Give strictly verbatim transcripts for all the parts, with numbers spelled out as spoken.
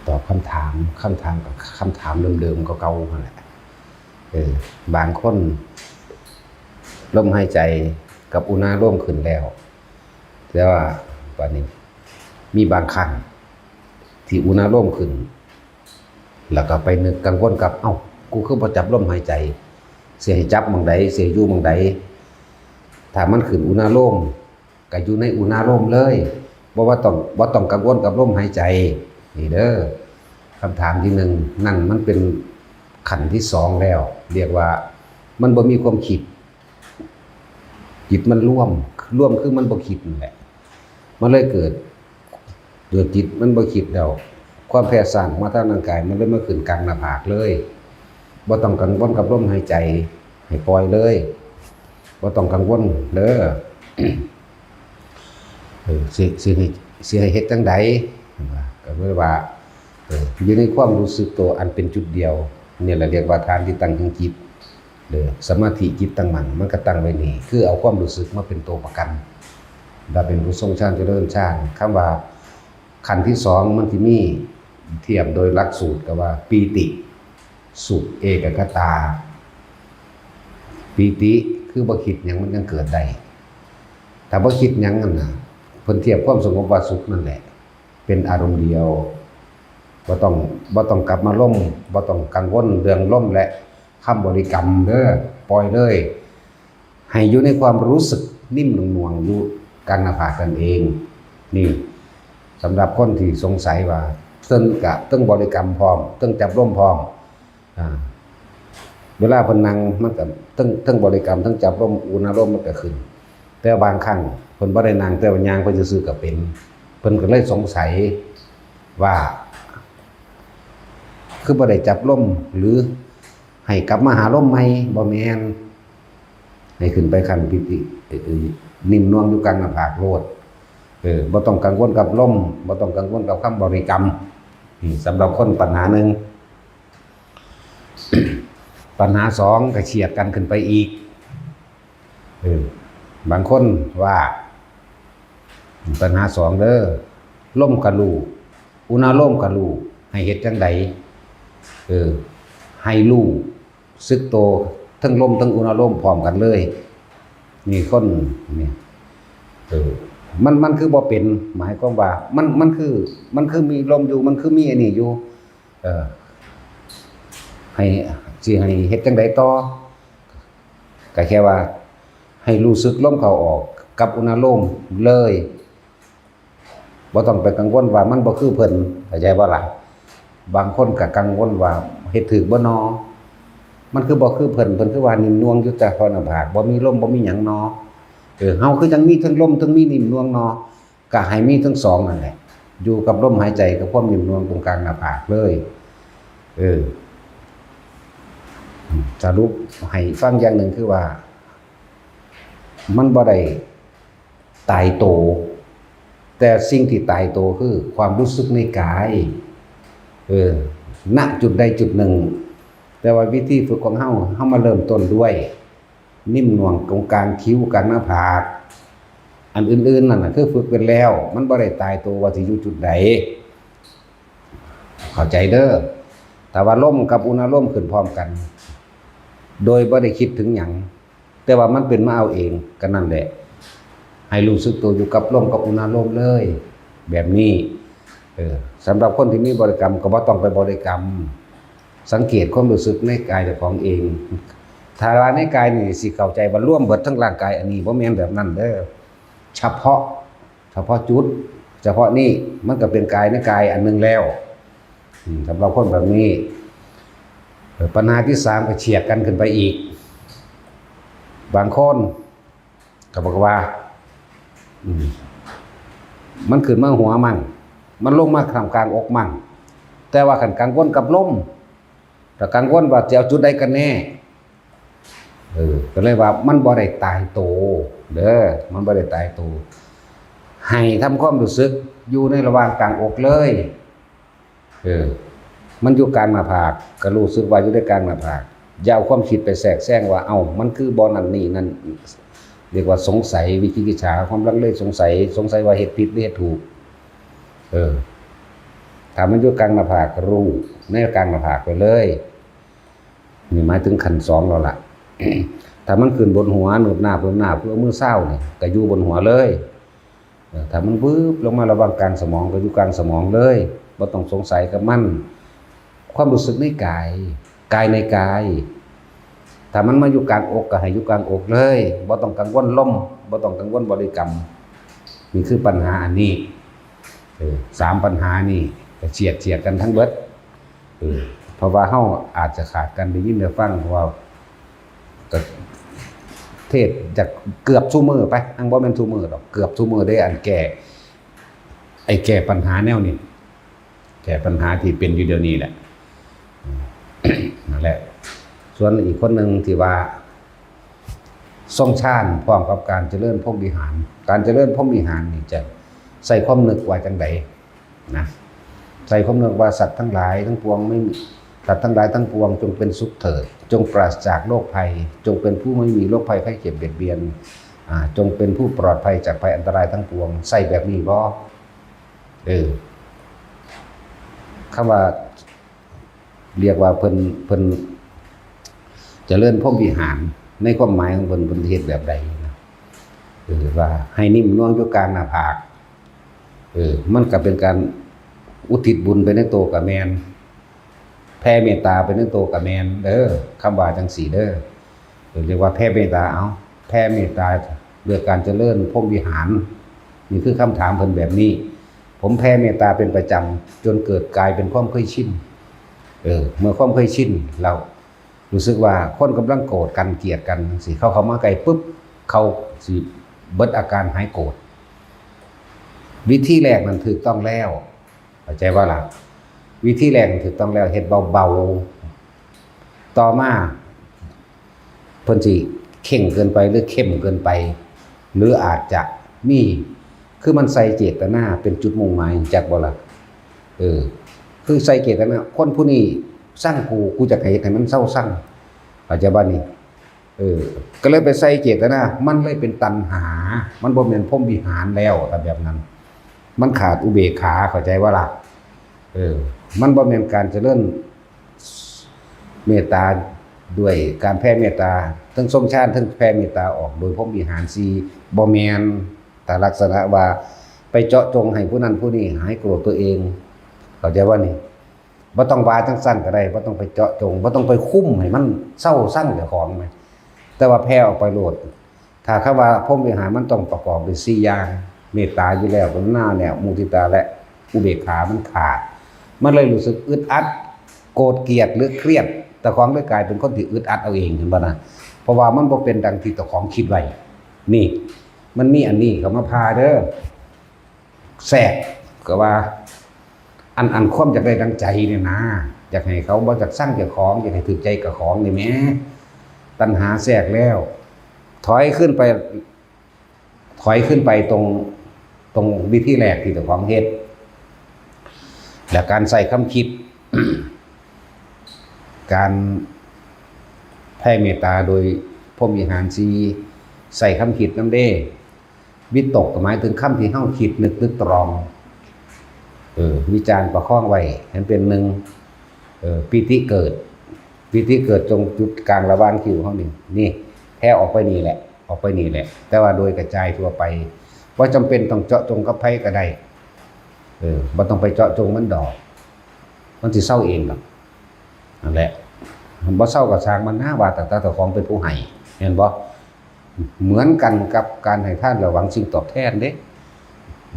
ตอบคำถาม คำถามกับคำถามเดิมๆเก่าๆนั่นแหละ เออ บางคนลมหายใจกับอุณาโลมขึ้นแล้ว แต่ว่าบัดนี้มีบางครั้งที่อุณาโลมขึ้น แล้วก็ไปนึกกังวลกับ เอ้า กูคือบ่จับลมหายใจ สิให้จับหม่องใด สิให้อยู่หม่องใด ถ้ามันขึ้นอุณาโลม ก็อยู่ในอุณาโลมเลย บ่ว่าต้อง บ่ต้องกังวลกับลมหายใจ นี่เด้อ คำถามที่หนึ่ง นั่นมันเป็นขั้นที่สองแล้ว เรียกว่ามันบ่มีความคิด จิตมันรวม รวมคือมันบ่คิดนั่นแหละ มันเลยเกิด เกิดจิตมันบ่คิดแล้ว ความแพ้ซ่านมาทางร่างกาย มันเลยมาขึ้นกลางหน้าผากเลย บ่ต้องกังวลกับลมหายใจ ให้ปล่อยเลย บ่ต้องกังวลเด้อ เออ สิ สิให้ สิให้เฮ็ดจั่งใด เพิ่นว่า ก็เลยว่า เออ อยู่ในความรู้สึกตัวอันเป็นจุดเดียว นี่แหละเรียกว่าฐานที่ตั้งแห่งจิต เด้อ สมาธิจิตตั้งมั่น มันก็ตั้งไว้นี่ คือเอาความรู้สึกมาเป็นตัวประกัน ถ้าเป็นผู้ทรงฌานเจริญฌาน คำว่าขั้นที่สองมันสิมี เทียบโดยหลักสูตรก็ว่า ปีติ สุข เอกัคคตา ปีติคือบ่คิดหยังมันยังเกิดได้ ถ้าบ่คิดหยังนั่นน่ะ เพิ่นเทียบความสงบว่าสุขนั่นแหละ เป็นอารมณ์เดียว บ่ต้อง บ่ต้องกลับมาลม บ่ต้องกังวลเรื่องลมและคำบริกรรมเด้อ ปล่อยเลย ให้อยู่ในความรู้สึกนิ่มหน่วงๆอยู่กลางหน้าผากนั่นเอง นี่ สำหรับคนที่สงสัยว่าเทิงกะ เทิงบริกรรมพร้อม เทิงจับลมพร้อม อ่า เวลาเพิ่นนั่งมันก็เทิง เทิงบริกรรม เทิงจับลม อุณาโลมมันก็ขึ้น แต่บางครั้งเพิ่นบ่ได้นั่ง แต่ว่าย่างไปซื่อๆก็เป็น เพิ่นก็เลยสงสัยว่า คือบ่ได้จับลม หรือให้กลับมาหาลมใหม่ บ่แม่น ให้ขึ้นไปขั้นปีติ เอ่อ นิ่มนวลอยู่กลางหน้าผากโลด เออ บ่ต้องกังวลกับลม บ่ต้องกังวลกับคำบริกรรม นี่สำหรับคนปัญหาหนึ่ง ปัญหาสองก็เฉียดกันขึ้นไปอีก เออ บางคนว่า ปัญหาสองเด้อ ลมก็รู้ อุณาโลมก็รู้ ให้เฮ็ดจั่งใด เออ ให้รู้สึกโต ทั้งลมทั้งอุณาโลมพร้อมกันเลย นี่คน นี่ เออ มัน มันคือบ่เป็น หมายความว่า มัน มันคือ มันคือมีลมอยู่ มันคือมีอันนี้อยู่ เออ ให้ สิให้เฮ็ดจั่งใดต่อ ก็แค่ว่า ให้รู้สึกลมเข้าออกกับอุณาโลมเลย บ่ต้องไปกังวลว่ามันบ่คือเพิ่น เข้าใจบ่ล่ะ บางคนก็กังวลว่าเฮ็ดถูกบ่นอ มันคือบ่คือเพิ่น เพิ่นคือว่านิ่มนวลอยู่แต่พอหน้าผาก บ่มีลม บ่มีหยังนอ เออ เฮาคือจั่งมีเทิงลม เทิงมีนิ่มนวลนอ ก็ให้มีทั้งสองนั่นแหละ อยู่กับลมหายใจกับความนิ่มนวลตรงกลางหน้าผากเลย เออ สรุปให้ฟังอย่างหนึ่งคือว่า มันบ่ได้ตายโต แต่สิ่งที่ตายโตคือความรู้สึกในกาย เออ ณ จุดใดจุดหนึ่ง แต่ว่าวิธีฝึกของเฮา เฮามาเริ่มต้นด้วย นิ่มหน่วงตรงกลางคิ้วกลางหน้าผาก อันอื่นๆนั่นน่ะคือฝึกเป็นแล้ว มันบ่ได้ตายตัวว่าสิอยู่จุดใด เข้าใจเด้อ แต่ว่าลมกับอุณาโลมขึ้นพร้อมกัน โดยบ่ได้คิดถึงหยัง แต่ว่ามันเป็นมาเอาเอง ก็นั่นแหละ ให้รู้สึกตัวอยู่กับลมกับอุณาโลมเลย แบบนี้ เออ สำหรับคนที่มีบริกรรมก็บ่ต้องไปบริกรรม สังเกตความรู้สึกในกายเจ้าของเอง ถ้าว่าในกายนี่สิเข้าใจว่ารวมเบิดทั้งร่างกาย อันนี้บ่แม่นแบบนั้นเด้อ เฉพาะ เฉพาะจุด เฉพาะนี่มันก็เป็นกายในกายอันหนึ่งแล้ว อืม สำหรับคนแบบนี้ เอ่อ ปัญหาที่สามก็เฉียดกันขึ้นไปอีก บางคนก็บอกว่า อืม มันขึ้นมาหัวมั่ง มันลงมาท่ามกลางอกมั่ง แต่ว่าคันกังวลกับลม ถ้ากังวลว่าจะเอาจุดใดกันแน่ เออ ก็เลยว่ามันบ่ได้ตายโต เด้อ มันบ่ได้ตายโต ให้ทำความรู้สึกอยู่ในระหว่างกลางอกเลย เออ มันอยู่กลางหน้าผาก ก็รู้สึกว่าอยู่ในกลางหน้าผาก อย่าเอาความคิดไปแทรกแซงว่า เอ้า มันคือบ่นั่นนี่นั่น เรียกว่าสงสัย วิจิกิจฉา ความลังเลสงสัย สงสัยว่าเฮ็ดผิดหรือเฮ็ดถูก เออ ถ้ามันอยู่กลางหน้าผากก็รู้ในกลางหน้าผากไปเลย นี่หมายถึงขั้นสองแล้วล่ะ ถ้ามันขึ้นบนหัวหนุบหน้าบหนุบหน้าเพื่อมือเศร้าเนี่ยก็อยู่บนหัวเลย เออถ้ามันวืบลงมาระหว่างกลางสมองก็อยู่กลางสมองเลยบ่ต้องสงสัยกับมัน ความรู้สึกในกาย กายในกาย ถ้ามันมาอยู่กลางอกก็ให้อยู่กลางอกเลยบ่ต้องกังวลลมบ่ต้องกังวลบริกรรม นี่คือปัญหาอันนี้ เออสามปัญหานี่ก็เฉียดเฉียดกันทั้งเบิด เออเพราะว่าเฮาอาจจะขาดการได้ยินได้ฟัง เพราะว่าก็เทศน์จากเกือบทุกมื้อไปทั้งบ่แม่นทุกมื้อดอก เกือบทุกมื้อได้อันแก้ ไอ้แก้ปัญหาแนวนี้ แก้ปัญหาที่เป็นอยู่เดี๋ยวนี้แหละ นั่นแหละ ส่วนอีกคนหนึ่งที่ว่า ทรงฌานพร้อมกับการเจริญพรหมวิหาร การเจริญพรหมวิหารนี่จะใส่ความนึกว่าจังใดนะ ใส่ความนึกว่าสัตว์ทั้งหลายทั้งปวงไม่มีสัตว์ทั้งหลายทั้งปวงจงเป็นสุขเถิด จงปราศจากโรคภัย จงเป็นผู้ไม่มีโรคภัยไข้เจ็บเบียดเบียน อ่า จงเป็นผู้ปลอดภัยจากภัยอันตรายทั้งปวง ใส่แบบนี้บ่ เออคำว่า เรียกว่าเพิ่นเพิ่นเจริญพรหมวิหาร ในความหมายของเพิ่นเพิ่นเฮ็ดแบบใดนะ เออว่าให้นิ่มนวลอยู่กลางหน้าผาก เออมันก็เป็นการอุทิศบุญไปในตัวก็แม่น แผ่เมตตาไปในตัวก็แม่นเด้อ คำว่าจังซี่เด้อ เออเรียกว่าแผ่เมตตา เอาแผ่เมตตาด้วยการเจริญพรหมวิหาร นี่คือคำถามเพิ่นแบบนี้ ผมแผ่เมตตาเป็นประจำจนเกิดกลายเป็นความเคยชิน เออเมื่อความเคยชินเรารู้สึกว่าคนกำลังโกรธกันเกลียดกันจังซี่ เขาเข้ามาใกล้ปุ๊บ เขาสิเบิดอาการหายโกรธ วิธีแรกนั้นถูกต้องแล้ว เข้าใจว่าล่ะ วิธีแรกนั้นถูกต้องแล้ว เฮ็ดเบาๆ ต่อมาเพิ่นสิเข่งเกินไปหรือเข้มเกินไป หรืออาจจะมี คือมันใส่เจตนาเป็นจุดมุ่งหมาย จักบ่ล่ะ เออ คือใส่เจตนา คนผู้นี้ซังกู กูจะให้มันเศร้าซัง เข้าใจบ่นี่ เออ ก็เลยไปใส่เจตนา มันเลยเป็นตัณหา มันบ่แม่นพรหมวิหารแล้ว ถ้าแบบนั้น มันขาดอุเบกขา เข้าใจว่าล่ะ เออ มันบ่แม่นการเจริญเมตตาด้วยการแผ่เมตตา ทั้งทรงฌานทั้งแผ่เมตตาออกโดยพรหมวิหารสี่ บ่แม่น แต่ลักษณะว่าไปเจาะจงให้ผู้นั้นผู้นี้หายโกรธตัวเอง เข้าใจว่านี่ บ่ต้องว่าจังซั่นก็ได้ บ่ต้องไปเจาะจง บ่ต้องไปคุมให้มันเซาซังเจ้าของแหม แต่ว่าแผ่ออกไปโลด ถ้าคำว่าพรหมวิหารมันต้องประกอบด้วยสี่อย่าง เมตตาอยู่แล้ว กรุณาแล้ว มุทิตา และอุเบกขามันขาด มันเลยรู้สึกอึดอัด โกรธเกลียดหรือเครียด เจ้าของเลยกลายเป็นคนที่อึดอัดเอาเอง เห็นบ่นะ เพราะว่ามันบ่เป็นดังที่เจ้าของคิดไว้ นี่ มันมีอันนี้เข้ามาพาเด้อ แทรก ก็ว่า อันอันความอยากได้ดังใจเนี่ยนะ อยากให้เขาบ่อยากซังเจ้าของ อยากให้ถูกใจกับของนี่แหม ตัณหาแทรกแล้ว ถอยขึ้นไป ถอยขึ้นไปตรง ตรงวิธีแรกที่เจ้าของเฮ็ด และการใส่ความคิด การแผ่เมตตาโดยพรหมวิหารสี่ ใส่ความคิดนำเด้ วิตกก็หมายถึงคำที่เฮาคิดนึกตรึกตรอง เออ วิจารณ์ประคองไว้ให้มันเป็นหนึ่ง เออ ปีติเกิด ปีติเกิดจงจุดกลางระหว่างคิ้วเฮานี่ นี่ แผ่ออกไปนี่แหละ ออกไปนี่แหละ แต่ว่าโดยกระจายทั่วไป บ่จำเป็นต้องเจาะจงกับไผก็ได้ เออ บ่ต้องไปเจาะจงมันดอก มันสิเซาเองดอก นั่นแหละ บ่เซาก็ซ่างมันนะ ว่าแต่เจ้าของเป็นผู้ให้ แม่นบ่ เหมือนกันกับการให้ทานแล้วหวังสิ่งตอบแทนเด้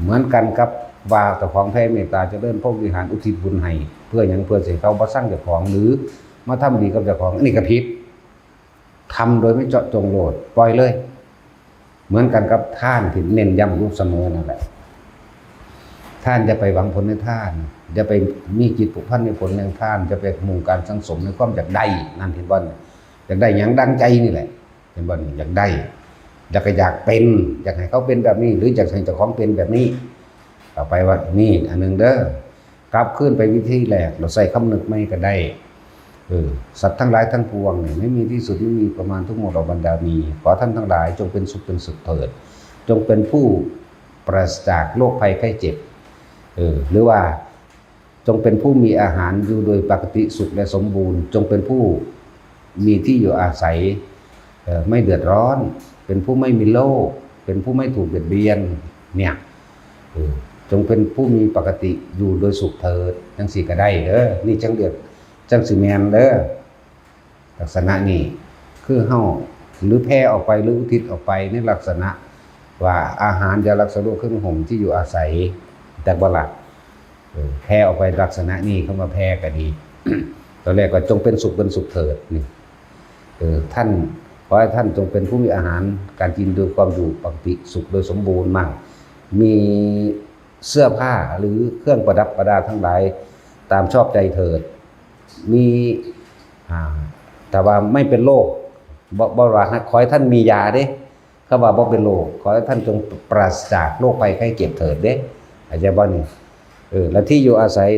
เหมือนกันกับว่าเจ้าของแผ่เมตตาเจริญพรหมวิหารอุทิศบุญให้ เพื่อหยัง เพื่อสิให้เขาบ่ซังเจ้าของ หรือมาทำดีกับเจ้าของ อันนี้ก็ผิด ทำโดยไม่เจาะจงโลด ปล่อยเลย เหมือนกันกับทานที่เน้นย้ำอยู่เสมอนั่นแหละ ทานอย่าไปหวังผลในทาน อย่าไปมีจิตผูกพันในผลแห่งทาน อย่าไปมุ่งการสั่งสมในความอยากได้ นั่นเห็นบ่ อยากได้หยังดังใจนี่แหละ เห็นบ่ อยากได้ อยากก็อยากเป็น อยากให้เขาเป็นแบบนี้ หรืออยากให้เจ้าของเป็นแบบนี้ ต่อไปว่านี่อันหนึ่งเด้อ กลับคืนไปวิธีแรก เราใส่คำนึกใหม่ก็ได้ เออ สัตว์ทั้งหลายทั้งปวงเนี่ยไม่มีที่สุด ไม่มีประมาณ ทุกหมดเหล่าบรรดามี ขอท่านทั้งหลายจงเป็นสุขเป็นสุขเถิด จงเป็นผู้ปราศจากโรคภัยไข้เจ็บ เออ หรือว่า จงเป็นผู้มีอาหารอยู่โดยปกติสุขและสมบูรณ์ จงเป็นผู้มีที่อยู่อาศัย เอ่อ ไม่เดือดร้อน เป็นผู้ไม่มีโรค เป็นผู้ไม่ถูกเบียดเบียน เนี่ย เออ จงเป็นผู้มีปกติอยู่โดยสุขเถิด จั่งซี้ก็ได้เด้อ นี่จั่งเรียก จั่งสิแม่นเด้อ ลักษณะนี้ คือเฮา หรือแผ่ออกไป หรืออุทิศออกไปในลักษณะว่า อาหาร ยารักษาโรค เครื่องนุ่งห่ม ที่อยู่อาศัย จักบ่ล่ะ เออ แผ่ออกไปลักษณะนี้ คำว่าแผ่ก็ดี ตอนแรกก็ จงเป็นสุขเป็นสุขเถิด นี่ เออ ท่าน ขอให้ท่านจงเป็นผู้มีอาหารการกินโดยความอยู่ปกติสุขโดยสมบูรณ์มั่ง มีเสื้อผ้าหรือเครื่องประดับประดาทั้งหลายตามชอบใจเถิด มี อ่า แต่ว่าไม่เป็นโรค บ่ บ่ว่า ขอให้ท่านมียาเด้ คำว่าบ่เป็นโรค ขอให้ท่านจงปราศจากโรคภัยไข้เจ็บเถิดเด้ เข้าใจบ่นี่ เออ และที่อยู่อาศัย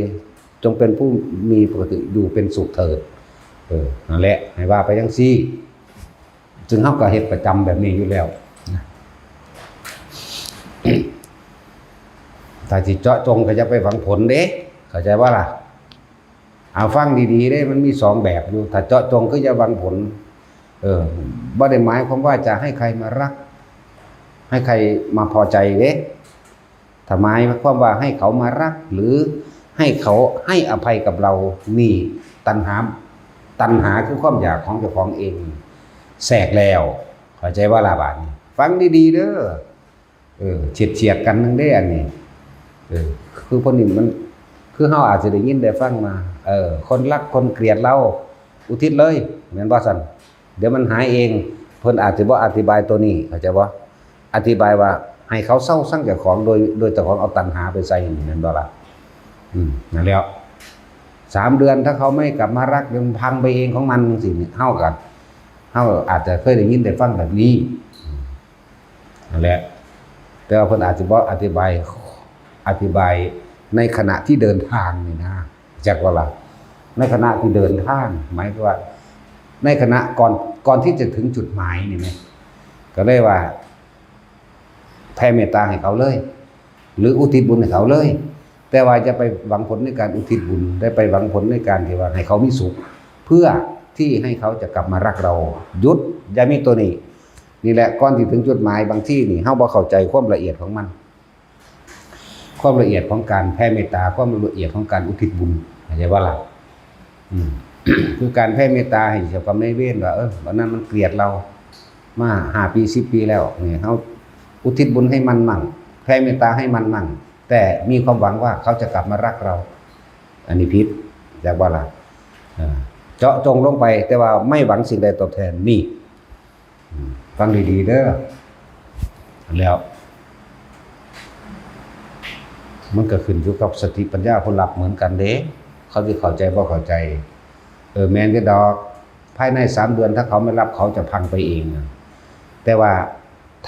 จงเป็นผู้มีปกติอยู่เป็นสุขเถิด เออ นั่นแหละ ให้ว่าไปจั่งซี้ ซึ่งเฮาก็เฮ็ดประจำแบบนี้อยู่แล้วนะ ถ้าสิเจาะจงก็อย่าไปหวังผลเด้ เข้าใจบ่ล่ะ เอาฟังดีๆเด้ มันมีสองแบบอยู่ ถ้าเจาะจงคืออย่าหวังผล เออ บ่ได้หมายความว่าจะให้ใครมารัก ให้ใครมาพอใจเด้ ถ้าหมายความว่าให้เขามารัก หรือให้เขาให้อภัยกับเรา นี่ตัณหา ตัณหาคือความอยากของเจ้าของเอง แทรกแล้ว เข้าใจบ่ล่ะบาดนี้ ฟังดีๆเด้อ เออ เฉียดๆกันนั่นเด้ อันนี้ เออ คือพวกนี้มัน คือเฮาอาจสิได้ยินได้ฟังมา เออ คนรักคนเกลียดเรา อุทิศเลย แม่นบ่ซั่น เดี๋ยวมันหายเอง เพิ่นอาจสิบ่อธิบายตัวนี้ เข้าใจบ่ อธิบายว่าให้เขาเซาซังเจ้าของ โดย โดยเจ้าของเอาตัณหาไปใส่นี่ แม่นบ่ล่ะ อืม นั่นแหละ สามเดือนถ้าเขาไม่กลับมารัก เดี๋ยวมันพังไปเองของมันจั่งซี้นี่ เฮาก็ เฮาอาจจะเคยได้ยินได้ฟังแบบนี้ อืม นั่นแหละ แต่ว่าเพิ่นอาจสิบ่อธิบาย อธิบายในขณะที่เดินทางนี่นะ จักบ่ล่ะ ในขณะที่เดินทาง หมายความว่า ในขณะก่อน ก่อนที่จะถึงจุดหมายนี่แหม ก็เลยว่า แผ่เมตตาให้เขาเลย หรืออุทิศบุญให้เขาเลย แต่ว่าอย่าไปหวังผลในการอุทิศบุญ ได้ไปหวังผลในการที่ว่าให้เขามีสุข เพื่อที่ให้เขาจะกลับมารักเรา หยุด อย่ามีตัวนี้ นี่แหละ ก่อนที่ถึงจุดหมาย บางทีนี่ เฮาบ่เข้าใจความละเอียดของมัน ความละเอียดของการแผ่เมตตา ความละเอียดของการอุทิศบุญ เข้าใจบ่ล่ะ อืม คือการแผ่เมตตาให้เจ้ากรรมนายเวรว่า เออ วันนั้นมันเกลียดเรามาห้าปี สิบปีแล้ว นี่ เฮาอุทิศบุญให้มันมั่ง แผ่เมตตาให้มันมั่ง แต่มีความหวังว่าเขาจะกลับมารักเรา อันนี้ผิด จักบ่ล่ะ อ่า เจาะจงลงไป แต่ว่าไม่หวังสิ่งใดตอบแทน นี่ อืม ฟังดีๆเด้อ แล้ว มันก็ขึ้นอยู่กับสติปัญญาผู้รับเหมือนกันเด้ เขาสิเข้าใจบ่เข้าใจ เออ แม่นอยู่ดอก ภายในสามเดือนถ้าเขาไม่รับ เขาจะพังไปเองนะ แต่ว่า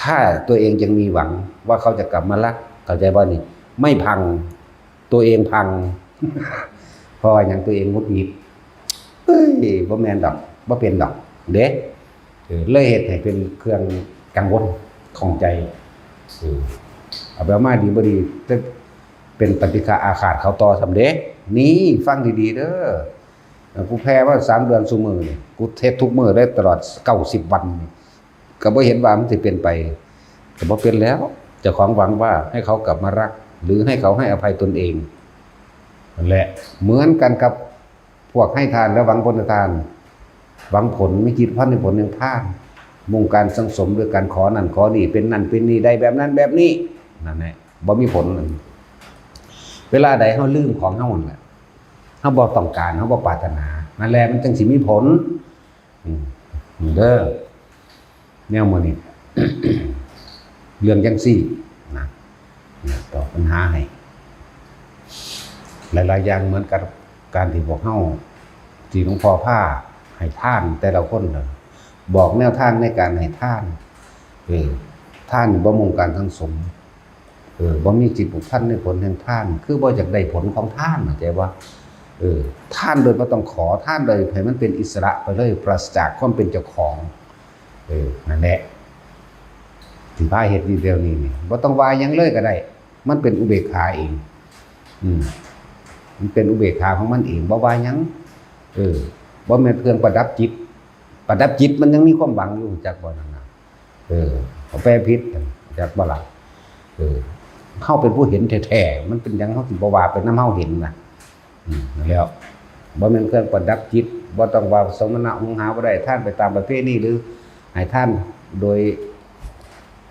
ถ้าตัวเองยังมีหวังว่าเขาจะกลับมารัก เข้าใจบ่นี่ ไม่พัง ตัวเองพัง เพราะว่าหยัง ตัวเองหงุดหงิด เอ้ย บ่แม่นดอก บ่เป็นดอก เด้ เออ เลยเฮ็ดให้เป็นเครื่องกังวลข้องใจ เออ เอาไปเอามาดีบ่ดี จะเป็นปฏิฆะอาฆาตเขาต่อซ้ำเด้ นี่ ฟังดีๆเด้อ กูแผ่มาสามเดือนซุมื้อนี่ กูเฮ็ดทุกมื้อเลย ตลอดเก้าสิบวันนี่ ก็บ่เห็นว่ามันสิเป็นไป ก็บ่เป็นแล้ว เจ้าของหวังว่าให้เขากลับมารัก หรือให้เขาให้อภัยตนเอง นั่นแหละ เหมือนกันกับพวกให้ทานและหวังผลทาน หวังผล มีจิตพันในผลแห่งทาน มุ่งการสั่งสมด้วยการขอนั่นขอนี่ เป็นนั่นเป็นนี่ ได้แบบนั้นแบบนี้ นั่นแหละ บ่มีผล เวลาใดเฮาลืมของเฮานั่นแหละ เฮาบ่ต้องการ เฮาบ่ปรารถนา นั่นแหละ มันจั่งสิมีผล อืม เด้อ แนวมื้อนี้ เรื่องจั่งซี้นะ นะ ตอบปัญหาให้ หลายๆอย่างเหมือนกับการที่พวกเฮา ที่หลวงพ่อพาให้ทานแต่ละคนน่ะ บอกแนวทางในการให้ทาน เออ ทานนี่บ่มุ่งการสั่งสม เออ บ่มีจิตผูกพันในผลแห่งทาน คือบ่อยากได้ผลของทาน เข้าใจบ่ เออ ทานโดยบ่ต้องขอ ทานโดยให้มันเป็นอิสระไปเลย ปราศจากความเป็นเจ้าของ เออ นั่นแหละ ที่พาเฮ็ดอยู่เดี๋ยวนี้นี่ บ่ต้องว่าหยังเลยก็ได้ มันเป็นอุเบกขาเอง อืม มันเป็นอุเบกขาของมันเอง บ่ว่าหยัง เออ บ่แม่นเครื่องประดับจิต ประดับจิตมันยังมีความหวังอยู่ จักบ่นั่นน่ะ เออ เขาแปลผิด จักบ่ล่ะ เออ เฮาเป็นผู้เห็นแท้ๆ มันเป็นหยังเฮาสิบ่ว่าไปนำเฮาเห็นน่ะ อืม นั่นแหล้ว บ่แม่นเครื่องประดับจิต บ่ต้องว่าสมณะหุงหาบ่ได้ ทานไปตามประเพณี หรือให้ทานโดย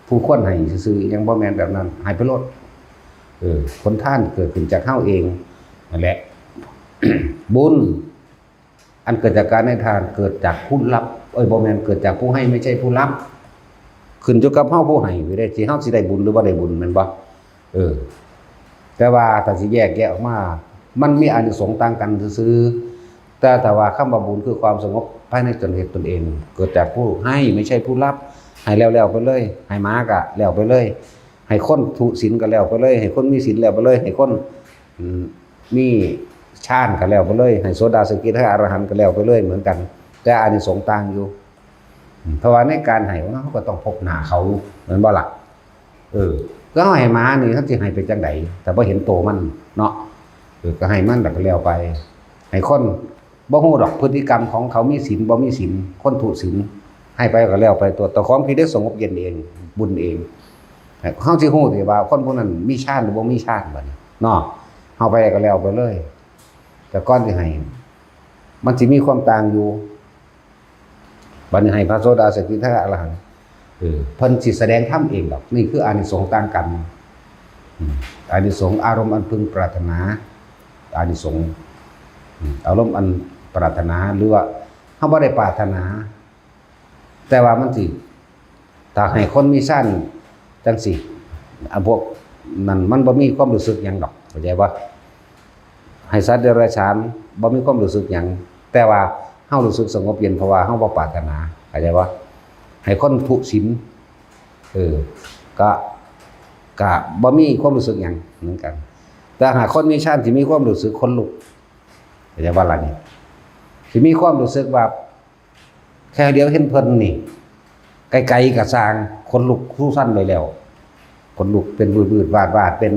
ผู้ควรให้ซื่อๆ ยังบ่แม่นแบบนั้น ให้ไปโลด เออ ผลทานเกิดขึ้นจากเฮาเองนั่นแหละ บุญอันเกิดจากการให้ทานเกิดจากผู้รับ เอ้ย บ่แม่นเกิดจากผู้ให้ ไม่ใช่ผู้รับ ขึ้นอยู่กับเฮาผู้ให้อยู่เด้ สิเฮาสิได้บุญหรือบ่ได้บุญ แม่นบ่ เออ แต่ว่าถ้าสิแยกแยะออกมา มันมีอานิสงส์ต่างกันซื่อๆ แต่ถ้าว่าคำว่าบุญคือความสงบภายในตนเหตุตนเอง เกิดจากผู้ให้ ไม่ใช่ผู้รับ ให้แล้วๆ ไปเลย ให้หมาก็แล้วไปเลย ให้คนทุศีลก็แล้วไปเลย ให้คนมีศีลแล้วไปเลย ให้คน อืม มีฌานก็แล้วไปเลย ให้โสดาสกิทาคาอรหันต์ก็แล้วไปเลย เหมือนกัน แต่อานิสงส์ต่างอยู่ อืม เพราะว่าในการให้ของเฮาก็ต้องพบหน้าเขา แม่นบ่ล่ะ เออ ก็เฮาให้หมานี่ เฮาสิให้ไปจั่งใด ถ้าบ่เห็นโตมันเนาะ เออ ก็ให้มันแล้วก็แล้วไป ให้คนบ่ฮู้ดอกพฤติกรรมของเขามีศีลบ่มีศีล คนทุศีล ให้ไปก็แล้วไป ตัว ตัวของที่ได้สงบเย็นเอง บุญเอง เฮาสิฮู้ติว่าคนผู้นั้นมีฌานหรือบ่มีฌานบัดนี้เนาะ เฮาไปก็แล้วไปเลย แต่ก่อนสิให้ มันสิมีความต่างอยู่ บัดนี้ให้พระโสดาสกิทาคาอรหันต์ เออ เพิ่นสิแสดงธรรมเองดอก นี่คืออานิสงส์ต่างกัน อืม อานิสงส์อารมณ์อันพึงปรารถนา อานิสงส์ อืม อารมณ์อันปรารถนา หรือว่าเฮาบ่ได้ปรารถนา แต่ว่ามันสิ ถ้าให้คนมีฌานจั่งซี้ อ่ะ พวกนั้นมันบ่มีความรู้สึกหยังดอก เข้าใจบ่ ให้สัตว์เดรัจฉานบ่มีความรู้สึกหยัง แต่ว่าเฮารู้สึกสงบเย็น เพราะว่าเฮาบ่ปรารถนา เข้าใจบ่ ให้คนทุศีล เออ ก็ ก็บ่มีความรู้สึกหยังเหมือนกัน แต่หากคนมีฌานสิมีความรู้สึกขนลุก เข้าใจบ่ล่ะนี่ สิมีความรู้สึกว่า แค่เดียวเห็นเพิ่นนี่ ไกลๆก็ซ่าง ขนลุกสู้สั่นไปแล้ว ขนลุกเป็นวืดๆวาดๆ เป็น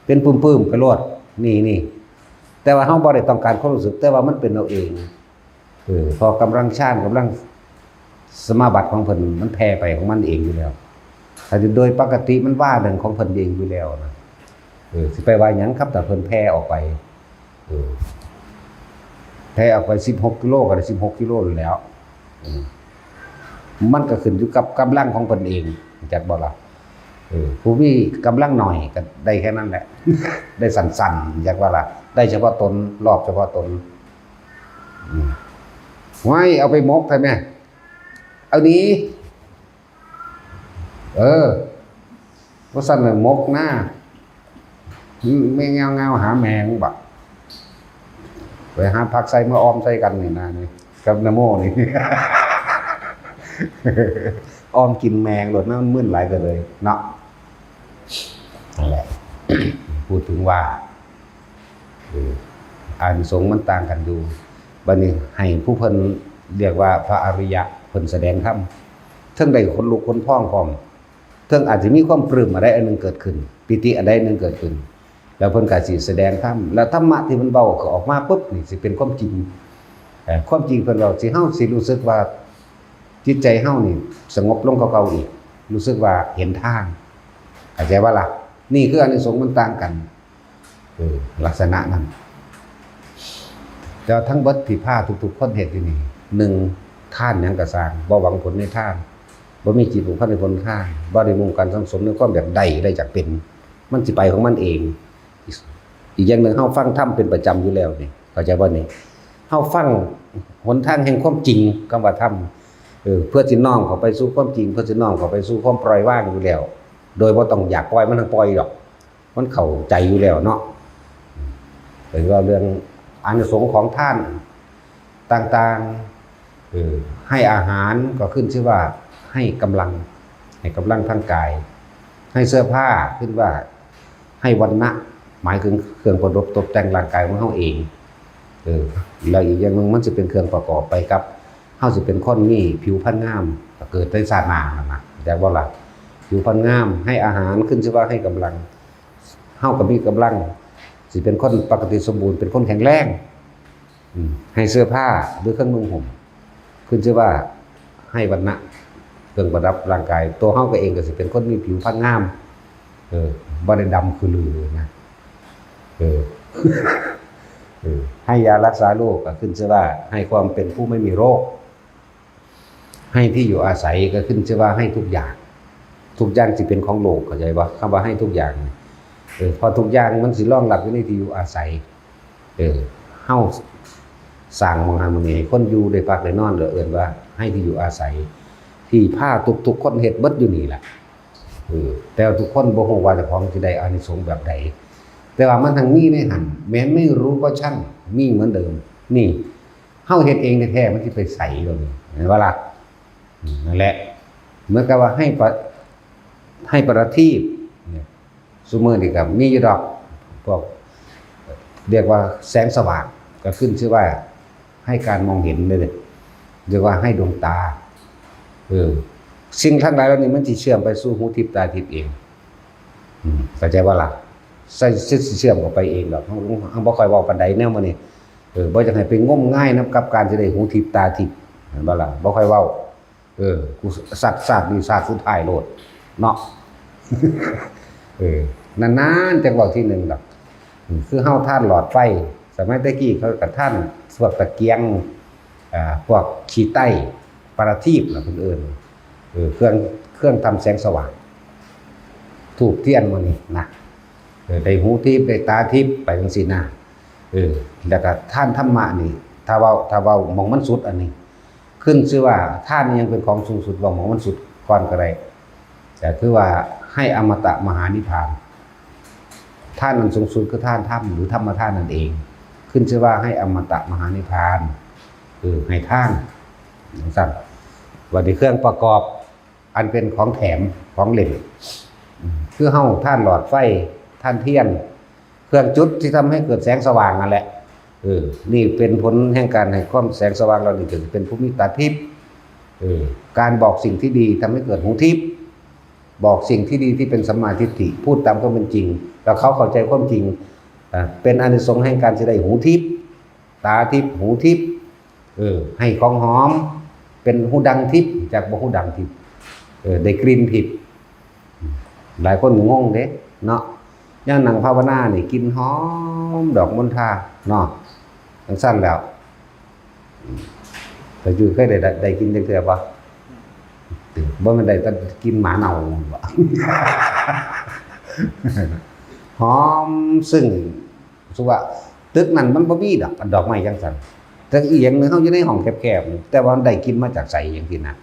เป็นปื้มๆไปโลด นี่ นี่ แต่ว่าเฮาบ่ได้ต้องการความรู้สึก แต่ว่ามันเป็นเอาเอง เออ เพราะกำลังฌาน กำลังสมาบัติของเพิ่น มันแผ่ไปของมันเองอยู่แล้ว แต่โดยปกติมันว่าเรื่องของเพิ่นเองอยู่แล้วนะ เออ สิไปว่าหยังครับ ถ้าเพิ่นแผ่ออกไป เออ แผ่ออกไปสิบหกกิโลก็ได้สิบหกกิโลนั่นแหล้ว อืม มันก็ขึ้นอยู่กับกำลังของเพิ่นเอง จักบ่ล่ะ เออ ผู้มีกำลังหน่อยก็ได้แค่นั้นแหละ ได้สั้นๆ จักว่าล่ะ ได้เฉพาะตน รอบเฉพาะตน อืม ห้วย เอาไปหมกแท้แม่ เอาหนี เออ ว่าซั่นน่ะหมกหน้า อืม แม่งเงาๆ หาแมงบ่ ไปหาผักใส่มาออมใส่กันนี่นะนี่ กับนโมนี่ ออมกินแมงโลดนะ มันมึนหลายก็เลยเนาะ นั่นแหละ พูดถึงว่า เออ อานิสงส์มันต่างกันอยู่ บัดนี้ให้ผู้เพิ่นเรียกว่าพระอริยะ เพิ่นแสดงธรรม เทิงได้ขนลุกขนพองพร้อม เทิงอาจสิมีความปลื้มอันใดอันหนึ่งเกิดขึ้น ปีติอันใดอันหนึ่งเกิดขึ้น แล้วเพิ่นก็สิแสดงธรรม แล้วธรรมะที่เพิ่นเว้าก็ออกมาปุ๊บนี่สิเป็นความจริง เอ่อ ความจริงเพิ่นเว้า สิ เฮาสิรู้สึกว่าจิตใจเฮานี่สงบลงกว่าเก่าอีก รู้สึกว่าเห็นทาง เข้าใจบ่ล่ะ นี่คืออานิสงส์มันต่างกัน เออ ลักษณะนั้น แต่ว่าทั้งเบิดที่พาทุกๆคนเฮ็ดอยู่นี่ หนึ่ง ทานหยังก็ซ่าง บ่หวังผลในทาน บ่มีจิตผูกพันในผลทาน บ่ได้มุ่งการสั่งสมในความอยากได้ ได้อยากเป็น มันสิไปของมันเอง อีกอย่างหนึ่ง เฮาฟังธรรมเป็นประจำอยู่แล้วนี่ เข้าใจบ่นี่ เฮาฟังหนทางแห่งความจริง คำว่าธรรม เออ เพื่อสิน้อมเข้าไปสู่ความจริง เพื่อสิน้อมเข้าไปสู่ความปล่อยวางอยู่แล้ว โดยบ่ต้องอยากปล่อย มันทั้งปล่อยดอก มันเข้าใจอยู่แล้วเนาะ เป็นว่าเรื่องอานิสงส์ของทานต่างๆ เออ ให้อาหารก็ขึ้นชื่อว่าให้กำลัง ให้กำลังทางกาย ให้เสื้อผ้าขึ้นว่าให้วรรณะ หมายถึงเครื่องประดับตกแต่งร่างกายของเฮาเอง เออ แล้วอีกอย่างหนึ่งมันสิเป็นเครื่องประกอบไปกับ เฮาสิเป็นคนมีผิวพรรณงาม ก็เกิดในชาติหน้านั่นนะ เข้าใจบ่ล่ะ ผิวพรรณงาม ให้อาหารขึ้นชื่อว่าให้กำลัง เฮาก็มีกำลัง สิเป็นคนปกติสมบูรณ์ เป็นคนแข็งแรง อืม ให้เสื้อผ้าหรือเครื่องนุ่งห่ม ขึ้นชื่อว่าให้วรรณะ เครื่องประดับร่างกาย ตัวเฮาก็เองก็สิเป็นคนมีผิวพรรณงาม เออ บ่ได้ดำคือลือนะ เออ เออ ให้ยารักษาโรคก็ขึ้นชื่อว่าให้ความเป็นผู้ไม่มีโรค ให้ที่อยู่อาศัยก็ขึ้นชื่อว่าให้ทุกอย่าง ทุกอย่างสิเป็นของโลก เข้าใจบ่ คำว่าให้ทุกอย่างนี่ เออ เพราะทุกอย่างมันสิรองรับอยู่ในที่อยู่อาศัย เออ เฮาสร้างหม้องหั้นหม้องนี้ให้คนอยู่ได้พักได้นอน ก็เอิ้นว่าให้ที่อยู่อาศัย ที่พาทุกๆคนเฮ็ดเบิดอยู่นี่แหละ เออ แต่ว่าทุกคนบ่ฮู้ว่าเจ้าของสิได้อานิสงส์แบบใด แต่ว่ามันทั้งมีในหั้น แม้ไม่รู้ก็ช่าง มีเหมือนเดิม นี่ เฮาเฮ็ดเองแท้ๆ มันสิไปไส ตรงนี้ เห็นบ่ล่ะ อืม นั่นแหละ เหมือนกับว่าให้ประ ให้ประทีปเนี่ย ซุมื้อนี้ก็มีอยู่ดอก พวก เรียกว่าแสงสว่าง ก็ขึ้นชื่อว่าให้การมองเห็นเลย เรียกว่าให้ดวงตา เออ สิ่งทั้งหลายเหล่านี้มันสิเชื่อมไปสู่หูทิพย์ตาทิพย์เอง อืม เข้าใจบ่ล่ะ ใส่ สิเชื่อมเข้าไปเองดอก เฮา เฮาบ่ค่อยเว้าปานใดแนวมื้อนี้ เออ บ่อยากให้ไปงมงายนำกับการสิได้หูทิพย์ตาทิพย์ เห็นบ่ล่ะ บ่ค่อยเว้า เออ กูสัก สักนี่สักสุดท้ายโลด เนาะ เออ นานๆ จักเว้าทีหนึ่งดอก อืม คือเฮาถ่านหลอดไฟ สมัยแต่กี้เขาก็ถ่านพวกตะเกียง อ่า พวกขี้ไต้ ประทีปล่ะเพิ่นเอิ้น เออ เครื่อง เครื่องทำแสงสว่าง ธูปเทียนหมู่นี้นะ เออ ได้หูทิพย์ ได้ตาทิพย์ ไปจั่งซี้นะ เออ แล้วก็ถ่านธรรมะนี่ ถ้าเว้า ถ้าเว้าหม่องมันสุดอันนี้ ขึ้นชื่อว่าถ่านนี่ยังเป็นของสูงสุด เว้าหม่องมันสุดก่อนก็ได้ แต่คือว่าให้อมตะมหานิพพาน ถ่านอันสูงสุดคือถ่านธรรม หรือธรรมทานนั่นเอง ขึ้นชื่อว่าให้อมตะมหานิพพาน เออ ให้ทาน จั่งซั้น บัดนี้เครื่องประกอบ อันเป็นของแถม ของเล่น อืม คือเฮาถ่านหลอดไฟ ถ่านเทียน เครื่องจุดที่ทำให้เกิดแสงสว่างนั่นแหละ เออ นี่เป็นผลแห่งการให้ความแสงสว่างเหล่านี้ ก็จะเป็นผู้มีตาทิพย์ เออ การบอกสิ่งที่ดีทำให้เกิดหูทิพย์ บอกสิ่งที่ดีที่เป็นสัมมาทิฏฐิ พูดตามความเป็นจริง แล้วเขาเข้าใจความจริง อ่า เป็นอานิสงส์แห่งการที่ได้หูทิพย์ ตาทิพย์ หูทิพย์ เออ ให้ของหอม เป็นฮูดังทิพย์ จักบ่ฮูดังทิพย์ เออ ได้กลิ่นทิพย์ หลายคนงงเด้เนาะ ย่างนั่งภาวนานี่กลิ่นหอมดอกมณฑาเนาะ จั่งซั้นแล้ว แต่อยู่เคยได้ ได้ ได้กลิ่นจักเทื่อบ่ บ่แม่นได้แต่กลิ่นหมาเน่าบ่ หอมซึ่ง รู้สึกว่าตึกนั้นมันบ่มีดอก อันดอกไม้จั่งซั้น แต่อีหยังหนึ่งเฮาอยู่ในห้องแคบๆ แต่ว่ามันได้กลิ่นมาจากไสจั่งซี้นะ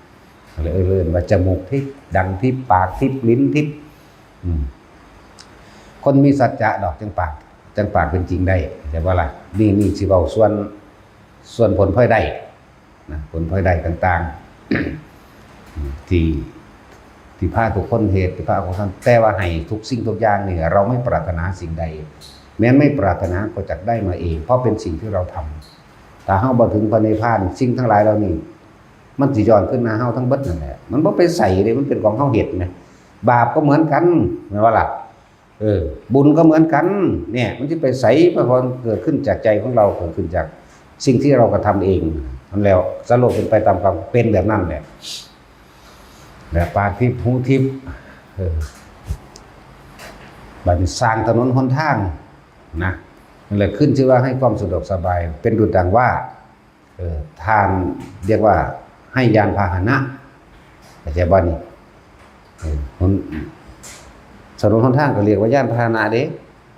เลยเอิ้นว่าจมูกทิพย์ ดังทิพย์ ปากทิพย์ ลิ้นทิพย์ อืม คนมีสัจจะดอกจั่งปาก จั่งปากเป็นจริงได้ เข้าใจบ่ล่ะ นี่ นี่สิเว้าส่วน ส่วนผลพลอยได้นะ ผลพลอยได้ต่างๆ ที่ ที่พาทุกคนเฮ็ด ที่พาทุกคน แต่ว่าให้ทุกสิ่งทุกอย่างนี่ เราไม่ปรารถนาสิ่งใด แม้นไม่ปรารถนาก็จักได้มาเอง เพราะเป็นสิ่งที่เราทำ ถ้าเฮาบ่ถึงพระนิพพาน สิ่งทั้งหลายเหล่านี้ มันสิย้อนคืนหาเฮาทั้งเบิดนั่นแหละ มันบ่ไปไสเด้ มันเป็นของเฮาเฮ็ดแหม บาปก็เหมือนกัน แม่นบ่ล่ะ เออ บุญก็เหมือนกัน เนี่ย มันสิไปไส เพราะมันเกิดขึ้นจากใจของเรา เกิดขึ้นจากสิ่งที่เรากระทำเอง นั่นแล้ว สรุปเป็นไปตามความเป็นแบบนั้นแหละ แบบปากทิพย์ หูทิพย์ เออ บัดนี้สร้างถนนหนทางนะ นั่นแหละขึ้นชื่อว่าให้ความสะดวกสบาย เป็นดุจดังว่า เออ ถ่าน เรียกว่าให้ยานพาหนะ เข้าใจบ่นี่ เออ หน ถนนหนทางก็เรียกว่ายานพาหนะเด้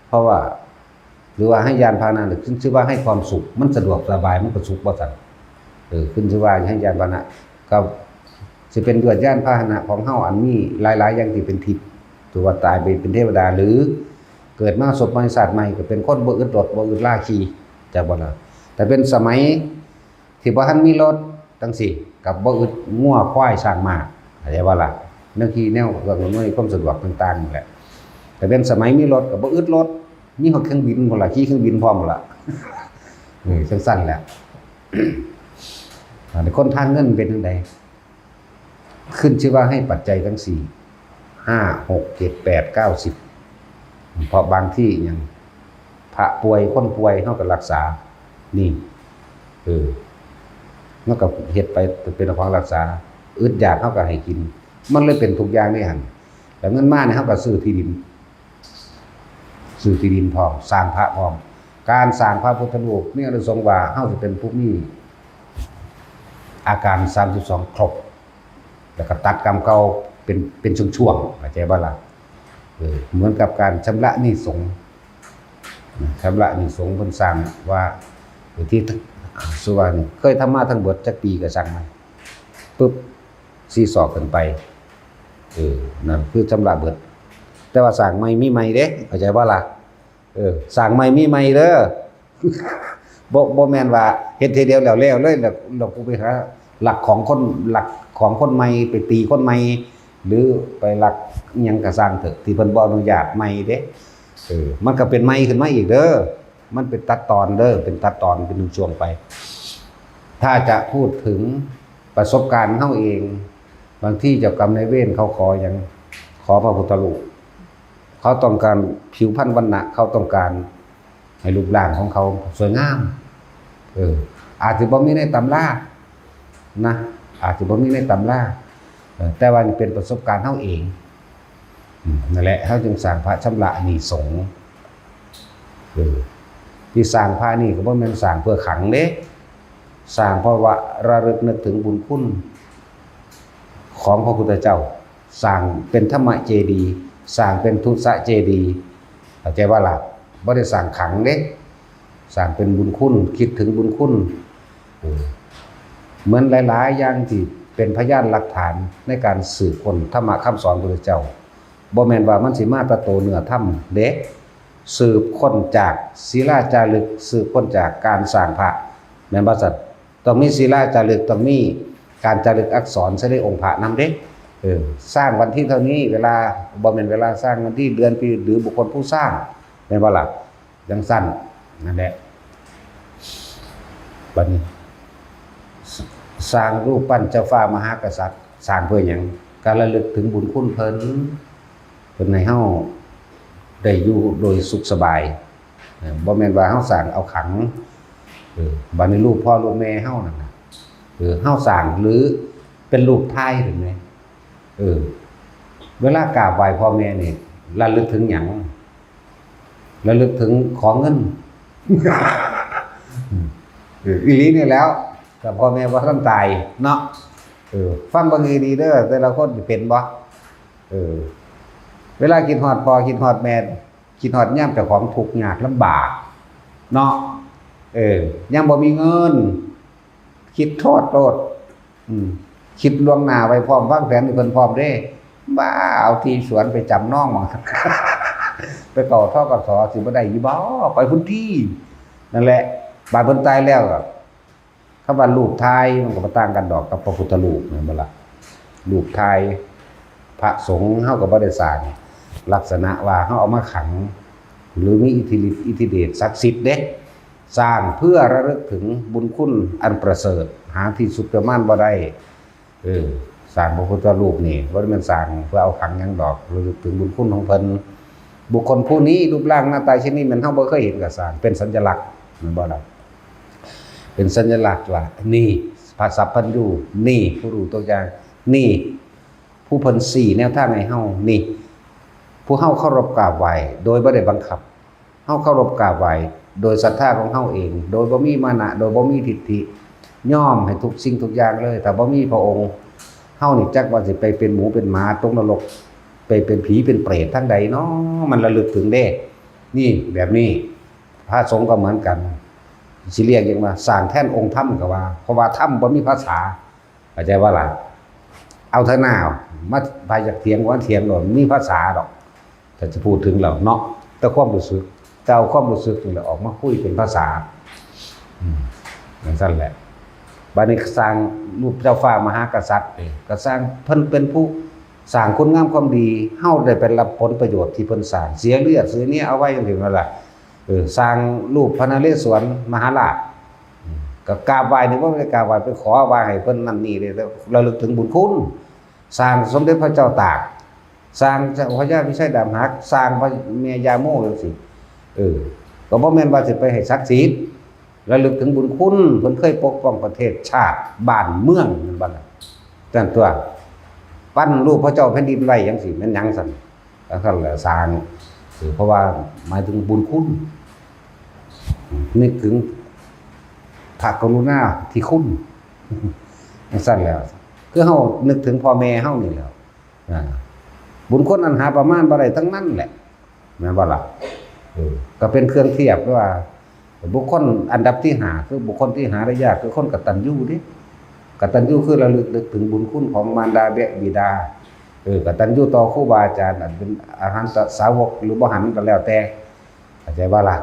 เพราะว่า หรือว่าให้ยานพาหนะ หรือขึ้นชื่อว่าให้ความสุข มันสะดวกสบาย มันก็สุขว่าซั่น เออ ขึ้นชื่อว่าให้ยานพาหนะ ก็สิเป็นด้วยยานพาหนะของเฮาอันมีหลายๆอย่างที่เป็นทิพย์ ถือว่าตายไปเป็นเทวดา หรือเกิดมาสบใหม่ชาติใหม่ก็เป็นคนบ่อึดรถ บ่อึดลาขี่ จักบ่ล่ะ แต่เป็นสมัยที่บ่ทันมีรถจั่งซี้ กับบ่อึดงัวควายช้างม้า เข้าใจบ่ล่ะ แนวขี่แนวเครื่องอำนวยความสะดวกต่างๆนั่นแหละ แต่เป็นสมัยมีรถก็บ่อึดรถ มีฮอดเครื่องบินพุ้นล่ะ ขี่เครื่องบินพร้อมพุ้นล่ะ เออ จั่งซั้นแหละ อันนี้คนทางเงินเป็นจั่งใด ขึ้นชื่อว่าให้ปัจจัยทั้งสี่ ห้า หก เจ็ด แปด เก้า สิบ เพราะบางที่ยังพ พระป่วยคนป่วยเฮาก็รักษา นี่ เออ มันก็เฮ็ดไปเป็นของรักษา อึดอยากเฮาก็ให้กิน มันเลยเป็นทุกอย่างในหั่น แล้วเงินมาเนี่ยเฮาก็ซื้อที่ดิน ซื้อที่ดินพร้อม สร้างพระพร้อม การสร้างพระพุทธรูปมีอานิสงส์ว่าเฮาสิเป็นผู้มีอาการสามสิบสองครบ แล้วก็ตัดกรรมเก่าเป็น เป็นช่วงๆ เข้าใจบ่ล่ะ เออ เหมือนกับการชำระหนี้สงฆ์ ชำระหนี้สงฆ์เพิ่นสร้างว่า ที่ สุวรรณเคยทำมาทั้งเบิดจักปีก็สั่งมา ปึ๊บ ซีซอขึ้นไป เออ นั่นคือชำระเบิด แต่ว่าสร้างใหม่มีใหม่เด้ เข้าใจบ่ล่ะ เออ สร้างใหม่มีใหม่เด้อ บ่ บ่แม่นว่าเฮ็ดเทื่อเดียวแล้วแล้วเลย แล้ว แล้วกูไปหาลักของคน ลักของคนใหม่ ไปตีคนใหม่ หรือไปลักอิหยังก็ซ่างเถอะ ที่เพิ่นบ่อนุญาตใหม่เด้ เออ มันก็เป็นใหม่ขึ้นมาอีกเด้อ มันเป็นตัดตอนเด้อ เป็นตัดตอน เป็นช่วงๆ ไป ถ้าจะพูดถึงประสบการณ์เฮาเอง บางทีเจ้ากรรมนายเวรเขาขอหยัง ขอพระพุทธรูป เขาต้องการผิวพรรณวรรณะ เขาต้องการให้รูปร่างของเขาสวยงาม เออ อาจจะบ่มีในตำรานะ อาจจะบ่มีในตำรา เออ แต่ว่านี่เป็นประสบการณ์เฮาเอง อืม นั่นแหละ เฮาจึงสร้างพระชำระหนี้สงฆ์ เออ ที่สร้างพระนี่ก็บ่แม่นสร้างเพื่อขังเด้ สร้างเพราะว่าระลึกนึกถึงบุญคุณของพระพุทธเจ้า สร้างเป็นธรรมเจดีย์ สร้างเป็นทุสเจดีย์ เข้าใจบ่ล่ะ บ่ได้สร้างขังเด้ สร้างเป็นบุญคุณ คิดถึงบุญคุณ เออ เหมือนหลายๆ อย่างที่เป็นพยานหลักฐานในการสืบค้นธรรมะคำสอนพระพุทธเจ้า บ่แม่นว่ามันสิมาแต่โตเนื้อธรรมเด้ สืบค้นจากศิลาจารึก สืบค้นจากการสร้างพระ แม่นบ่ซั่น ต้องมีศิลาจารึก ต้องมีการจารึกอักษรใส่ในองค์พระนำเด้ เออ สร้างวันที่เท่านี้ เวลา บ่แม่นเวลาสร้าง วันที่ เดือน ปี หรือบุคคลผู้สร้าง แม่นบ่ล่ะ จั่งซั่น นั่นแหละ บัดนี้ ส- สร้างรูปปั้นเจ้าฟ้ามหากษัตริย์ สร้างเพื่อหยัง การระลึกถึงบุญคุณเพิ่น เพิ่นให้เฮาได้อยู่โดยสุขสบาย เออ บ่แม่นว่าเฮาสร้างเอาขัง เออ บัดนี้รูปพ่อรูปแม่เฮานั่นน่ะ เออ เฮาสร้างหรือเป็นรูปถ่ายเห็นไหม เออ เวลากราบไหว้พ่อแม่นี่ ระลึกถึงหยัง ระลึกถึงขอเงิน เออ อีหลีนี่แหล้ว แต่พ่อแม่บ่ทันตายเนาะ เออ ฟังเบิ่งดีๆ เด้อ แต่ละคนสิเป็นบ่ เออ เวลาคิดฮอดพ่อ คิดฮอดแม่ คิดฮอดยามเจ้าของทุกข์ยากลำบาก เนาะ เออ ยังบ่มีเงิน คิดทอดโลด อืม คิดล่วงหน้าไว้พร้อม วางแผนให้เพิ่นพร้อมเด้ บ้า เอาที่สวนไปจำนองหม่อง ไปเข้า ธ.ก.ส. สิบ่ได้อยู่บ่ ไปพุ้นติ นั่นแหละ บาดเพิ่นตายแล้วอะ คำว่ารูปถ่ายมันก็บ่ต่างกันดอกกับพระพุทธรูป แม่นบ่ล่ะ รูปถ่ายพระสงฆ์เฮาก็บ่ได้สร้างลักษณะว่าเฮาเอามาขัง หรือมีอิทธิฤทธิ์อิทธิเดชศักดิ์สิทธิ์เด้ สร้างเพื่อระลึกถึงบุญคุณอันประเสริฐ หาที่สุดประมาณบ่ได้ เออ สร้างพระพุทธรูปนี่บ่ได้แม่นสร้างเพื่อเอาขังหยังดอก ระลึกถึงบุญคุณของเพิ่น บุคคลผู้นี้รูปร่างหน้าตาเช่นนี้แม่นเฮาบ่เคยเห็นก็สร้าง เป็นสัญลักษณ์ แม่นบ่ล่ะ เป็นสัญลักษณ์ว่า นี่พระสัพพัญญู นี่ผู้รู้ทุกอย่าง นี่ผู้เพิ่นชี้แนวทางให้เฮา นี่ผู้เฮาเคารพกราบไหว้โดยบ่ได้บังคับ เฮาเคารพกราบไหว้โดยศรัทธาของเฮาเอง โดยบ่มีมานะ โดยบ่มีทิฏฐิ ยอมให้ทุกสิ่งทุกอย่างเลย ถ้าบ่มีพระองค์ เฮานี่จักว่าสิไปเป็นหมูเป็นหมาตกนรก ไปเป็นผีเป็นเปรตทางใดเนาะ มันระลึกถึงเด้ นี่แบบนี้ พระสงฆ์ก็เหมือนกัน สิเรียกหยังว่าสร้างแทนองค์ธรรมก็ว่า เพราะว่าธรรมบ่มีภาษา เข้าใจบ่ล่ะ เอาเถอะนา มา ไผอยากเถียงก็เถียงโลด มีภาษาดอก ถ้าจะพูดถึงแล้วเนาะ แต่ความรู้สึก แต่เอาความรู้สึกนี่แหละออกมาคุยเป็นภาษา อืม จั่งซั่นแหละ บัดนี้สร้างรูปเจ้าฟ้ามหากษัตริย์นี่ ก็สร้าง เพิ่นเป็นผู้สร้างคุณงามความดี เฮาได้ไปรับผลประโยชน์ที่เพิ่นสร้าง เสียเลือดเสียเนื้อเอาไว้จั่งซี้นั่นล่ะ เออ สร้างรูปพระนเรศวรมหาราช อืม ก็กราบไหว้นี่บ่ได้กราบไหว้ไปขอว่าให้เพิ่นนั่นนี่เลย แต่ระลึกถึงบุญคุณ สร้างสมเด็จพระเจ้าตาก สร้างเจ้าพญาพิชัยดาบหัก สร้างพระแม่ย่าโมจั่งซี้ เออ ก็บ่แม่นว่าสิไปให้ศักดิ์สิทธิ์ ระลึกถึงบุญคุณ เพิ่นเคยปกป้องประเทศชาติบ้านเมือง แม่นบ่ล่ะ? ซั่นตั๊ว ปั้นรูปพระเจ้าแผ่นดินไว้จั่งซี้ แม่นหยังซั่น? จั่งซั่นแหละ สร้าง เออ เพราะว่าหมายถึงบุญคุณ นึกถึงพระกรุณาธิคุณ จั่งซั่นแหละ คือเฮานึกถึงพ่อแม่เฮานี่แหละ อ่า บุญคุณอันหาประมาณบ่ได้ทั้งนั้นแหละ แม่นบ่ล่ะ? เออ ก็เป็นเครื่องเทียบว่า บุคคลอันดับที่ห้า คือบุคคลที่หาได้ยาก คือคนกตัญญูเด้ กตัญญูคือระลึกนึกถึงบุญคุณของมารดาบิดา เออ กตัญญูต่อครูบาอาจารย์ อันเป็นอรหันตสาวกหรือบ่หันก็แล้วแต่ เข้าใจบ่ล่ะ?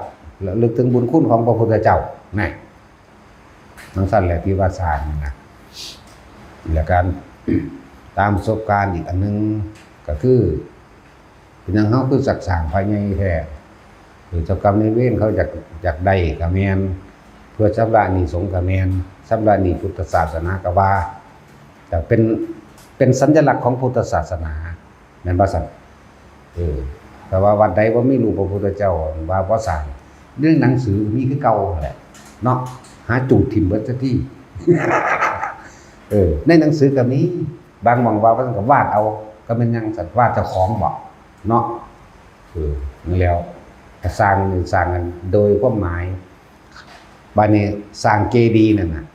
ระลึกถึงบุญคุณของพระพุทธเจ้า นั่น จั่งซั่นแหละที่ว่าสร้างนี่นะ แล้วการ ตามประสบการณ์อีกอันหนึ่งก็คือ เป็นหยังเฮาคือจักสร้างพระใหญ่แท้ หรือเจ้ากรรมนายเวรเขาอยาก อยากได้ก็แม่น เพื่อชำระหนี้สงฆ์ก็แม่น ชำระหนี้พุทธศาสนาก็ว่า แต่เป็น เป็นสัญลักษณ์ของพุทธศาสนา แม่นบ่ซั่น? เออ แต่ว่าวัดใดบ่มีรูปพระพุทธเจ้าว่าบ่สร้าง ในหนังสือมีคือเก่านั่นแหละ เนาะ หาจูดถิ่มเบิดซะที เออ ในหนังสือก็มี บางหม่องว่าว่าซั่นก็วาดเอา ก็แม่นหยังซั่น วาดเจ้าของบ่ เนาะ เออ นั่นแหล้ว ก็สร้างนี่สร้างกันโดยความหมาย บัดนี้สร้างเจดีย์นั่นน่ะ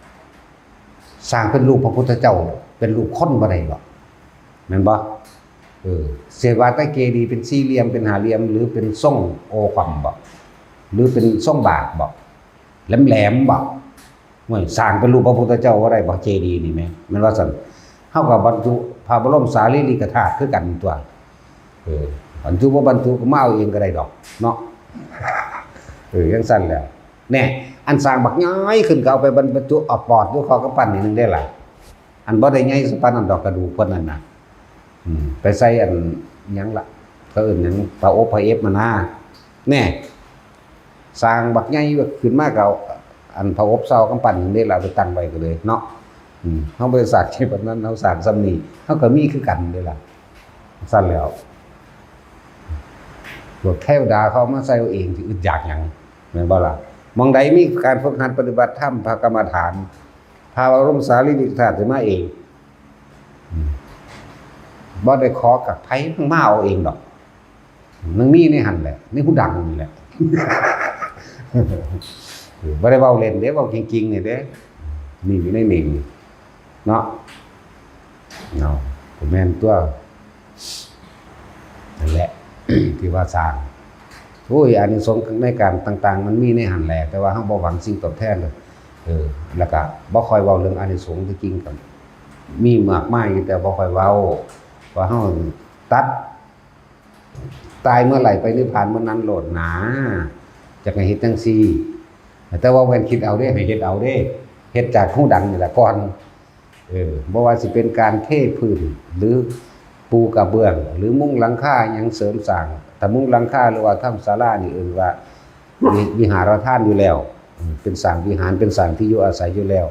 สร้างเป็นรูปพระพุทธเจ้า เป็นรูปคนบ่ได้บ่ แม่นบ่? เออ เสียว่าแต่เจดีย์เป็นสี่เหลี่ยม เป็นห้าเหลี่ยม หรือเป็นทรงโอความบ่ หรือเป็นทรงบาศก์บ่ แหลมๆบ่ โอ้ย สร้างเป็นรูปพระพุทธเจ้าบ่ได้บ่ เจดีย์นี่แหม แม่นว่าซั่น เฮาก็บรรจุพระบรมสารีริกธาตุคือกันตั๊ว เออ บรรจุบ่บรรจุก็มาเอาเองก็ได้ดอก เนาะ เออ จั่งซั่นแหล้ว แน่ อันสร้างบักใหญ่ขึ้นก็เอาไปบรรจุเอาปอดอยู่คอกำปั้นนี่หนึ่งได้ล่ะ อันบ่ได้ใหญ่ส่ำปานนั้นดอก กระดูกเพิ่นนั่นน่ะ อืม ไปใส่อันหยังล่ะ เขาเอิ้นหยัง ผ้าอบผ้าเอฟมานะ แน่ สร้างบักใหญ่ขึ้นมาก็เอาอันผ้าอบซอกำปั้นนี่ล่ะไปตั้งไว้ก็เลยเนาะ อืม เฮาบ่ได้สร้างใหญ่ปานนั้น เฮาสร้างส่ำนี้ เฮาก็มีคือกันเด้ล่ะ ซั่นแหล้ว พวกเทวดาเขาเอามาใส่เอาเอง สิอึดอยากหยัง แม่นบ่ล่ะ? หม่องใดมีการฝึกหัดปฏิบัติธรรม พระกรรมฐาน พระบรมสารีริกธาตุสิมาเอง อืม บ่ได้ขอกับไผ มันมาเอาเองดอก มันมีในหั่นแหละ ในหูดังนี่แหละ บ่ได้เว้าเล่นเด้ เว้าจริงๆ นี่เด้ นี่อยู่ในนี่ เนาะ เนาะ ก็แม่นตั๊ว นั่นแหละ ที่ว่าสร้าง โอ้ย อานิสงส์ในการต่างๆ มันมีในหั่นแหละ แต่ว่าเฮาบ่หวังสิ่งตอบแทนเลย เออ แล้วก็บ่ค่อยเว้าเรื่องอานิสงส์ ที่จริงก็มีมากมายอยู่ แต่บ่ค่อยเว้า ว่าเฮาตัด ตายเมื่อไหร่ไปนิพพานเมื่อนั้นโลดหนา จักให้เฮ็ดจั่งซี้ แต่ว่าแม่นคิดเอาเด้ ให้เฮ็ดเอาเด้ เฮ็ดจากหูดังนี่ล่ะก่อน เออ บ่ว่าสิเป็นการเทพื้น หรือปูกระเบื้อง หรือมุงหลังคาหยังเสริมสร้าง ถ้ามุงหลังคาหรือว่าทำศาลานี่เอิ้นว่าวิ วิหารทานอยู่แล้ว อืม เป็นสร้างวิหาร เป็นสร้างที่อยู่อาศัยอยู่แล้ว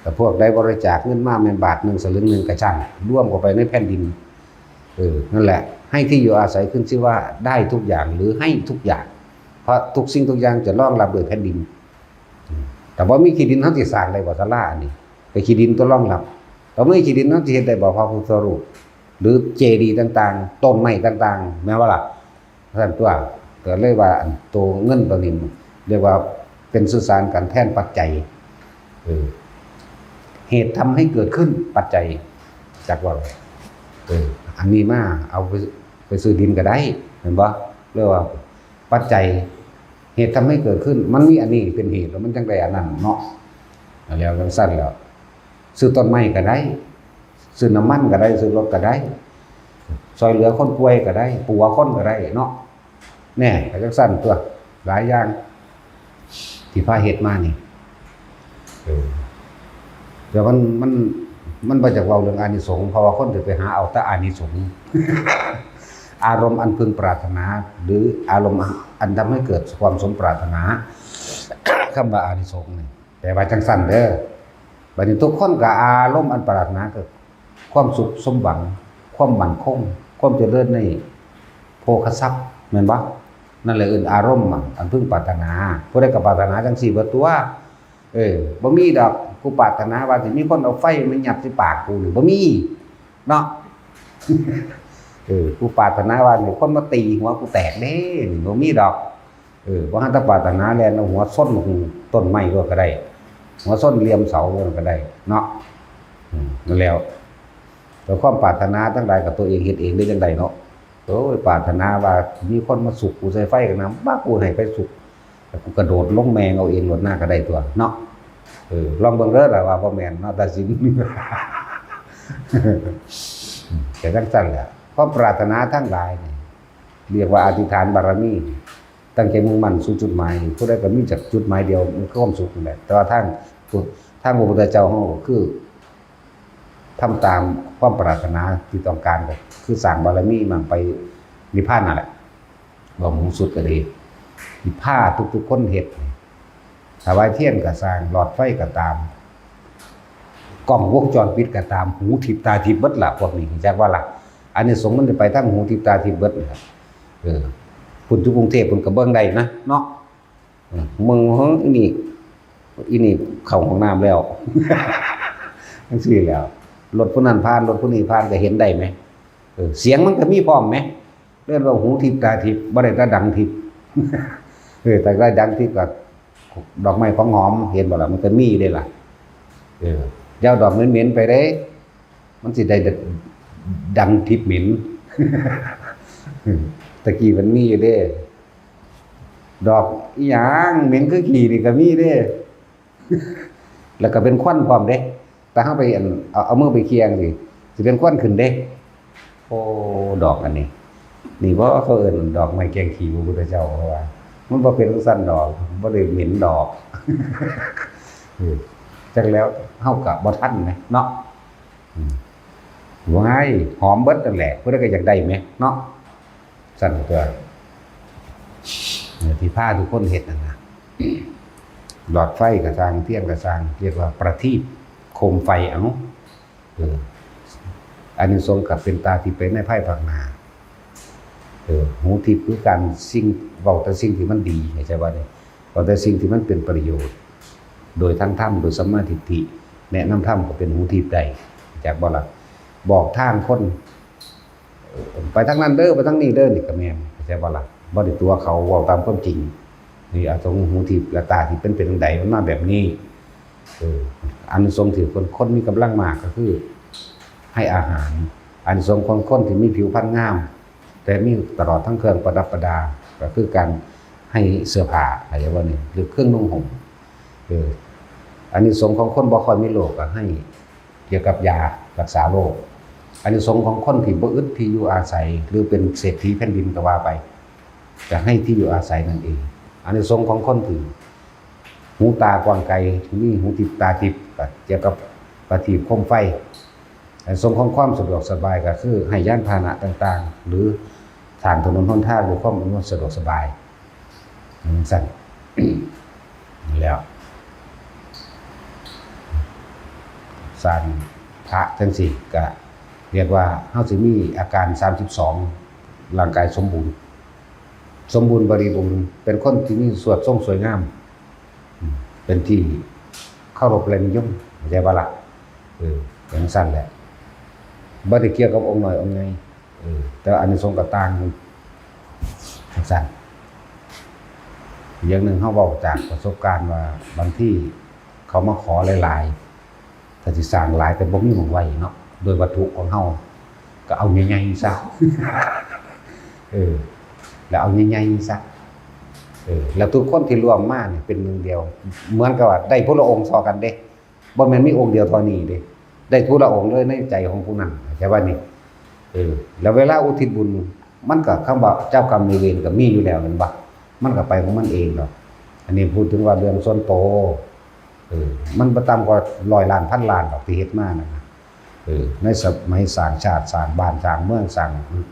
แต่พวกใดบริจาคเงินมาแม่นบาทหนึ่งสลึงหนึ่งก็ช่าง รวมเข้าไปในแผ่นดิน เออ นั่นแหละ ให้ที่อยู่อาศัยขึ้นชื่อว่าได้ทุกอย่าง หรือให้ทุกอย่าง เพราะทุกสิ่งทุกอย่างจะรองรับโดยแผ่นดิน อืม แต่บ่มีขี้ดิน เฮาสิสร้างได้บ่ศาลาอันนี้ ก็ขี้ดินตัวรองรับ แต่บ่มีขี้ดิน เฮาสิเฮ็ดได้บ่พระพุทธรูป หรือเจดีย์ต่างๆ ต้นไม้ต่างๆ แม่นบ่ล่ะ? ซั่นตั๊ว ก็เลยว่าอันโตเงินตัวนี้ เรียกว่าเป็นสื่อสารกันแทนปัจจัย เออ เหตุทำให้เกิดขึ้นปัจจัย จักว่า เออ อันนี้มาเอาไป ไปซื้อดินก็ได้ แม่นบ่? เรียกว่าปัจจัย เหตุทำให้เกิดขึ้น มันมีอันนี้เป็นเหตุ แล้วมันจั่งได้อันนั้นเนาะ แล้วจั่งซั่นแล้ว ซื้อต้นไม้ก็ได้ ซื้อน้ำมันก็ได้ ซื้อรถก็ได้ ซ่อยเหลือคนป่วยก็ได้ ปัวคนก็ได้เนาะ แน่ ก็จั่งซั่นตั๊ว หลายอย่าง ที่พาเฮ็ดมานี่ เออ แต่มัน มัน มันบ่อยากเว้าเรื่องอานิสงส์ เพราะว่าคนสิไปหาเอาแต่อานิสงส์ อารมณ์อันพึงปรารถนา หรืออารมณ์อัน อันทำให้เกิดความสมปรารถนา คำว่าอานิสงส์นี่ แปลว่าจั่งซั่นเด้อ บัดนี้ทุกคนก็อารมณ์อันปรารถนาก็ความสุขสมหวัง ความมั่นคง ความเจริญในโภคทรัพย์ แม่นบ่? นั่นแหละเอิ้นอารมณ์อะ อันพึงปรารถนา ผู้ใดก็ปรารถนาจังซี่เบิดตัว เออ บ่มีดอก กูปรารถนาว่าสิมีคนเอาไฟมายัดใส่ปากกูนี่ บ่มี เนาะ เออ กูปรารถนาว่าสิมีคนมาตีหัวกูแตกเด้นี่ บ่มีดอก เออ บ่ทันแต่ปรารถนาแล่นเอาหัวชนต้นไม้โลดก็ได้ หัวชนเหลี่ยมเสาโลดก็ได้ เนาะ อืม นั่นแหล้ว แต่ความปรารถนาทั้งหลายกับตัวเองเฮ็ดเองได้จังใดเนาะ โอ้ย ปรารถนาว่ามีคนมาสุกกูใส่ไฟกันนะ บ้า กูให้ไปสุก แต่กูกระโดดลงแมงเอาเองโลดหน้าก็ได้ตัวเนาะ เออ ลองเบิ่งเด้อล่ะว่าบ่แม่นเนาะ ตัดสิน แต่จังซั่นแหละ ความปรารถนาทั้งหลายนี่ เรียกว่าอธิษฐานบารมี ตั้งใจมุ่งมั่นสู่จุดหมาย ผู้ใดก็มีจักจุดหมายเดียว มันคือความสุขนั่นแหละ แต่ว่าทาง ทางพระพุทธเจ้าเฮาก็คือ ทำตามความปรารถนาที่ต้องการ ก็คือสร้างบารมีมั่งไปนิพพานนั่นแหละ เว้าหมู่สุดก็ดี ที่พาทุกๆคนเฮ็ดนี่ ถวายเทียนก็สร้าง หลอดไฟก็ตาม กล้องวงจรปิดก็ตาม หูทิพย์ตาทิพย์เบิดล่ะ พวกนี้ จักว่าล่ะ อานิสงส์มันสิไปทางหูทิพย์ตาทิพย์เบิดนี่ล่ะ เออ พุ้นอยู่กรุงเทพฯพุ้นก็เบิ่งได้นะ เนาะ อืม มึง เฮ้ย อีนี่ อีนี่เข้าห้องน้ำแล้ว จังซี่แหล้ว รถผู้นั้นผ่าน รถผู้นี้ผ่าน ก็เห็นได้ไหม เออ เสียงมันก็มีพร้อมไหม เรียกว่าหูทิพย์ตาทิพย์ บ่ได้แต่ดังทิพย์ เออ แต่ได้ดังทิพย์ก็ดอกไม้ของหอม เห็นบ่ล่ะ มันก็มีเด้ล่ะ เออ อย่าเอาดอกเหม็นๆไปเด้ มันสิได้ดังทิพย์เหม็น ตะกี้มันมีอยู่เด้ ดอกอีหยังเหม็นคือขี้นี่ก็มีเด้ แล้วก็เป็นควันพร้อมเด้ แต่เฮาไปอัน เอา เอามือไปเคียงสิ สิเป็นควันขึ้นเด้ โอ้ ดอกอันนี้ นี่บ่เขาเอิ้นดอกไม้แกงขี้พระพุทธเจ้า เพราะว่า มันบ่เป็นจั่งซั้นดอก บ่ได้เหม็นดอก เออ จักแล้วเฮาก็บ่ทันแหมเนาะ อืม ว้าย หอมเบิดนั่นแหละ ผู้ใดก็อยากได้แหมเนาะ ซั่นตัว เออ ที่พาทุกคนเฮ็ดนั่นน่ะ หลอดไฟก็ซ่าง เทียนก็ซ่าง เรียกว่าประทีปโคมไฟ เอ้า เออ อานิสงส์ก็เป็นตาทิพย์ไปในภายภาคหน้า เออ หูทิพย์คือการสิ่ง เว้าแต่สิ่งที่มันดี เข้าใจบ่นี่ เว้าแต่สิ่งที่มันเป็นประโยชน์ โดยทางธรรม โดยสัมมาทิฏฐิ แนะนำธรรมก็เป็นหูทิพย์ได้ จักบ่ล่ะ บอกทางคน เออ ไปทางนั้นเด้อ ไปทางนี้เด้อ นี่ก็แม่น เข้าใจบ่ล่ะ บ่ได้ตั๋วเขา เว้าตามความจริง นี่อาสงส์หูทิพย์และตาทิพย์เป็น เป็นจั่งใด มันมาแบบนี้ เออ อานิสงส์ที่คน คนมีกำลังมากก็คือ ให้อาหาร อานิสงส์ของคนที่มีผิวพรรณงาม แต่มีตลอดทั้งเครื่องประดับประดา ก็คือการให้เสื้อผ้า เข้าใจบ่นี่ หรือเครื่องนุ่งห่ม เออ อานิสงส์ของคนบ่ค่อยมีโรคก็ให้เกี่ยวกับยารักษาโรค อานิสงส์ของคนที่บ่อึดที่อยู่อาศัย หรือเป็นเศรษฐีแผ่นดินก็ว่าไป ก็ให้ที่อยู่อาศัยนั่นเอง อานิสงส์ของคนที่หูตากว้างไกล ที่มีหูทิพย์ตาทิพย์ ก็เกี่ยวกับประทีปโคมไฟ อานิสงส์ของความสะดวกสบายก็คือให้ยานพาหนะต่างๆ หรือสร้างถนนหนทางด้วยความอำนวยสะดวกสบาย จั่งซั้น แล้ว สร้างพระจั่งซี้ก็เรียกว่าเฮาสิมีอาการสามสิบสอง ร่างกายสมบูรณ์ สมบูรณ์บริบูรณ์ เป็นคนที่มีสวดทรงสวยงาม อืม เป็นที่เคารพและนิยม เข้าใจบ่ล่ะ เออ จั่งซั้นแหละ บ่ได้เกี่ยวกับองค์น้อยองค์ใหญ่ เออ แต่ว่าอานิสงส์ก็ต่างกัน จั่งซั้น อย่างหนึ่งเฮาเว้าจากประสบการณ์ว่า บางทีเขามาขอหลายๆ ถ้าสิสร้างหลายแต่บ่มีหม่องไว้เนาะ โดยวัตถุของเฮา ก็เอาใหญ่ๆซะ เออ แล้วเอาใหญ่ๆซะ เออ แล้วทุกคนที่ร่วมมาเนี่ยเป็นหนึ่งเดียว เหมือนกับว่าได้ผู้ละองค์ซ้อกันเด้ บ่แม่นมีองค์เดียวเท่านี้เด้ ได้ผู้ละองค์เลยในใจของผู้นั้น เข้าใจบ่นี่ เออ แล้วเวลาอุทิศบุญ มันก็คำว่าเจ้ากรรมนายเวรก็มีอยู่แล้วแม่นบ่ มันก็ไปของมันเองดอก อันนี้พูดถึงว่าเรื่องส่วนโต เออ มันบ่ต่ำกว่าร้อยล้านพันล้านดอกที่เฮ็ดมานั่นน่ะ เออ ในสมัยสร้างชาติ สร้างบ้าน สร้างเมือง สร้าง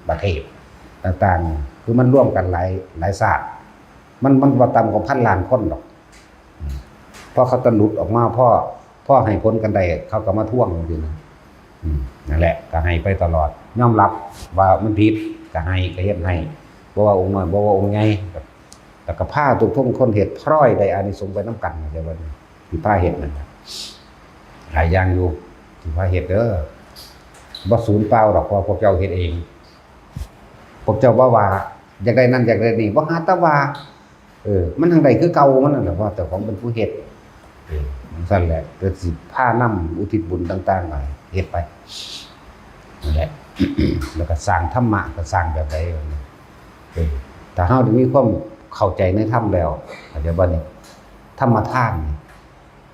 ประเทศต่างๆ คือมันรวมกันหลาย หลายชาติ มัน มันบ่ต่ำกว่าพันล้านคนดอก อืม พอเขาตะหลุดออกมา พอ พอให้ผลกันได้ เขาก็มาทวงจั่งซี้นะ อืม นั่นแหละ ก็ให้ไปตลอด ยอมรับว่ามันผิด ก็ให้ ก็เฮ็ดให้ บ่ว่าองค์น้อย บ่ว่าองค์ใหญ่ แล้วก็พาทุกๆคนเฮ็ด พลอยได้อานิสงส์ไปนำกัน เข้าใจบ่นี่ ที่พาเฮ็ดนั่นน่ะ หลายอย่างอยู่ ที่พาเฮ็ดเด้อ บ่สูญเปล่าดอก เพราะว่าพวกเจ้าเฮ็ดเอง พวกเจ้าบ่ว่าอยากได้นั่นอยากได้นี่ บ่หาแต่ว่า เออ มันทั้งใดคือเก่ามันนั่นแหละ เพราะเจ้าของเป็นผู้เฮ็ด เออ จั่งซั่นแหละ ก็สิพานำอุทิศบุญต่างๆ ไป เฮ็ดไป นั่นแหละ แล้วก็สร้างธรรมะ ก็สร้างแบบใด เออ ถ้าเฮาได้มีความเข้าใจในธรรมแล้ว เข้าใจบ่นี่ ธรรมทานนี่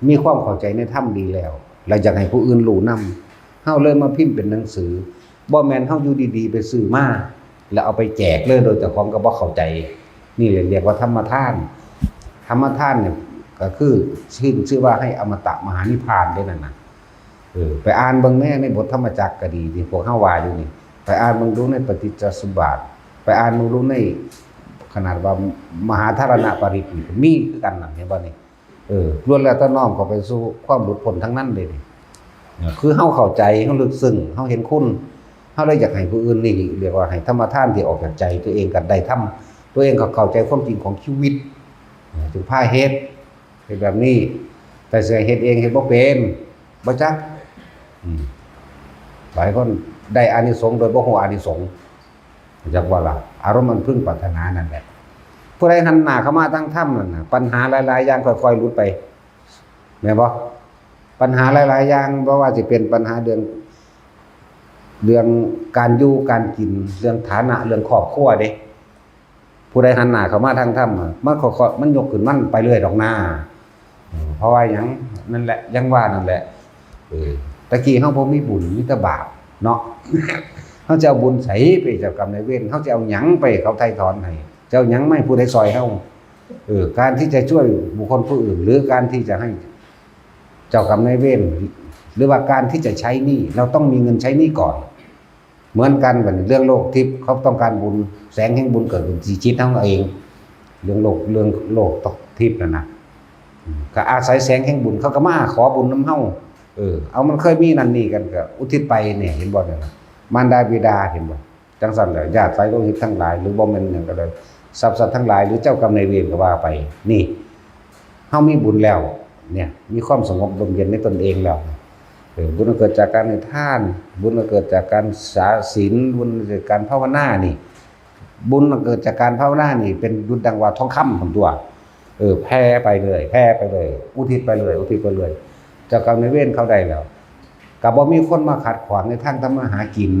มีความเข้าใจในธรรมดีแล้ว แล้วอยากให้ผู้อื่นรู้นำ เฮาเลยมาพิมพ์เป็นหนังสือ บ่แม่นเฮาอยู่ดีๆ ไปซื้อมา แล้วเอาไปแจกเลย โดยเจ้าของก็บ่เข้าใจ นี่แหละเรียกว่าธรรมทาน ธรรมทานเนี่ยก็คือชื่อ ชื่อว่าให้อมตะมหานิพพานเด้นั่นน่ะ เออ ไปอ่านเบิ่งแหน่ในบทธรรมจักรก็ดี ที่พวกเฮาว่าอยู่นี่ ไปอ่านเบิ่งดูในปฏิจจสมบัติ ไปอ่านเบิ่งดูใน ขนาดว่ามหาธารณปริตรนี่ก็มีคือกันนั่น เห็นบ่นี่ เออ ล้วนแล้วแต่น้อมเข้าไปสู่ความหลุดพ้นทั้งนั้นเลยนี่ เออ คือเฮาเข้าใจ เฮาลึกซึ้ง เฮาเห็นคุณ เฮาเลยอยากให้ผู้อื่น นี่เรียกว่าให้ธรรมทานที่ออกจากใจตัวเอง ก็ได้ทำ ตัวเองก็เข้าใจความจริงของชีวิต เออ จึงพาเฮ็ด เฮ็ดแบบนี้ แต่สิให้เฮ็ดเอง เฮ็ดบ่เป็น บ่จัก อืม หลายคนได้อานิสงส์โดยบ่ฮู้อานิสงส์ จักว่าล่ะ อารมณ์อันพึงปรารถนานั่นแหละ ผู้ใดหันหน้าเข้ามาทางธรรมนั่นน่ะ ปัญหาหลายๆ อย่างค่อยๆ หลุดไป แม่นบ่ ปัญหาหลายๆ อย่าง บ่ว่าสิเป็นปัญหาเรื่อง เรื่องการอยู่การกิน เรื่องฐานะ เรื่องครอบครัวเด้ ผู้ใดหันหน้าเข้ามาทางธรรมอะ มันค่อยๆ มันยกขึ้นมันไปเรื่อยดอกนา เออ เพราะว่าหยัง นั่นแหละ ยังว่านั่นแหละ เออ ตะกี้เฮาบ่มีบุญ มีแต่บาปเนาะ เฮาจะเอาบุญใสไปเจ้ากรรมนายเวร เฮาจะเอาหยังไปเขาไถ่ถอนให้ จะเอาหยังมาให้ผู้ใดซอยเฮา เออ การที่จะช่วยบุคคลผู้อื่น หรือการที่จะให้เจ้ากรรมนายเวร หรือว่าการที่จะใช้หนี้ เราต้องมีเงินใช้หนี้ก่อน เหมือนกันบัดนี้ เรื่องโลกทิพย์ เขาต้องการบุญ แสงแห่งบุญเกิดขึ้นที่จิตของเราเอง เรื่องโลก เรื่องโลกทิพย์นั่นน่ะ อืม ก็อาศัยแสงแห่งบุญ เขาก็มาขอบุญนำเฮา เออ เอา มันเคยมีนั่นนี่กัน ก็อุทิศไปเนี่ย เห็นบ่เนี่ยนะ มารดาบิดา เห็นบ่ จั่งซั่นแหละ ญาติสายโลหิตทั้งหลาย หรือบ่แม่นหยังก็ได้ สรรพสัตว์ทั้งหลาย หรือเจ้ากรรมนายเวรก็ว่าไป นี่ เฮามีบุญแล้ว เนี่ย มีความสงบร่มเย็นในตนเองแล้ว เออ บุญเกิดจากการให้ทาน บุญเกิดจากการสาศีล บุญเกิดจากการภาวนานี่ บุญเกิดจากการภาวนานี่ เป็นดุจดังว่าทองคำหั่นตั๊ว เออ แผ่ไปเลย แผ่ไปเลย อุทิศไปเลย อุทิศไปเลย เจ้ากรรมนายเวรเขาได้แล้ว ก็บ่มีคนมาขัดขวางในทางทำมาหากิน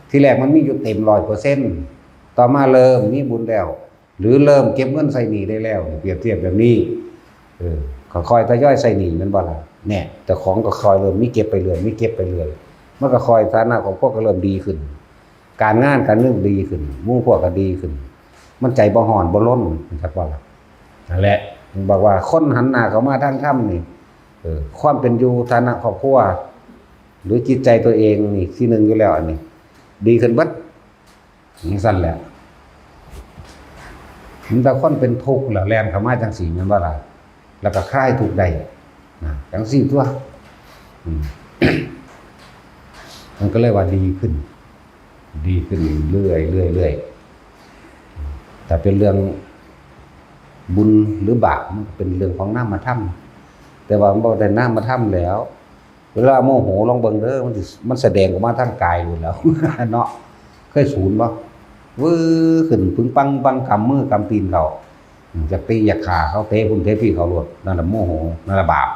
ที่แรกมันมีอยู่เต็มร้อยเปอร์เซ็นต์ ต่อมาเริ่มมีบุญแล้ว หรือเริ่มเก็บเงินใส่หนี้ได้แล้ว เปรียบเทียบแบบนี้ เออ ค่อยๆ ทยอยใส่หนี้แม่นบ่ล่ะ เนี่ย เจ้าของก็ค่อยเริ่มมีเก็บไปเรื่อย มีเก็บไปเรื่อย มันก็ค่อย ฐานะครอบครัวก็เริ่มดีขึ้น การงานการเงินดีขึ้น หมู่พวกก็ดีขึ้น มันใจบ่ฮ้อนบ่รน จักบ่ล่ะ นั่นแหละ บอกว่าคนหันหน้าเข้ามาทางธรรมนี่ เออ ความเป็นอยู่ ฐานะครอบครัว หรือจิตใจตัวเองนี่ ที่หนึ่งอยู่แล้ว อันนี้ ดีขึ้นเบิด จั่งซั่นแหละ มันแต่คนเป็นทุกข์แล้วแล่นเข้ามาจั่งซี้แม่นบ่ล่ะ แล้วก็คลายทุกข์ได้ นะ จั่งซี้ตั๊ว อืม มันก็เลยว่าดีขึ้น ดีขึ้นเรื่อยๆ เรื่อยๆ แต่เป็นเรื่องบุญหรือบาป มันก็เป็นเรื่องของนามธรรม แต่ว่ามันบ่ได้นามธรรมแล้ว เวลาโมโหลองเบิ่งเด้อ มันสิ มันแสดงออกมาทางกายโลดแล้ว เนาะ เคยสูนบ่ วื้อขึ้นปึ้งปังปัง กำมือกำตีนเขา อืม อยากตีอยากฆ่าเขา เตะพุ้นเตะพี้เขาโลด นั่นล่ะโมโห นั่นล่ะบาป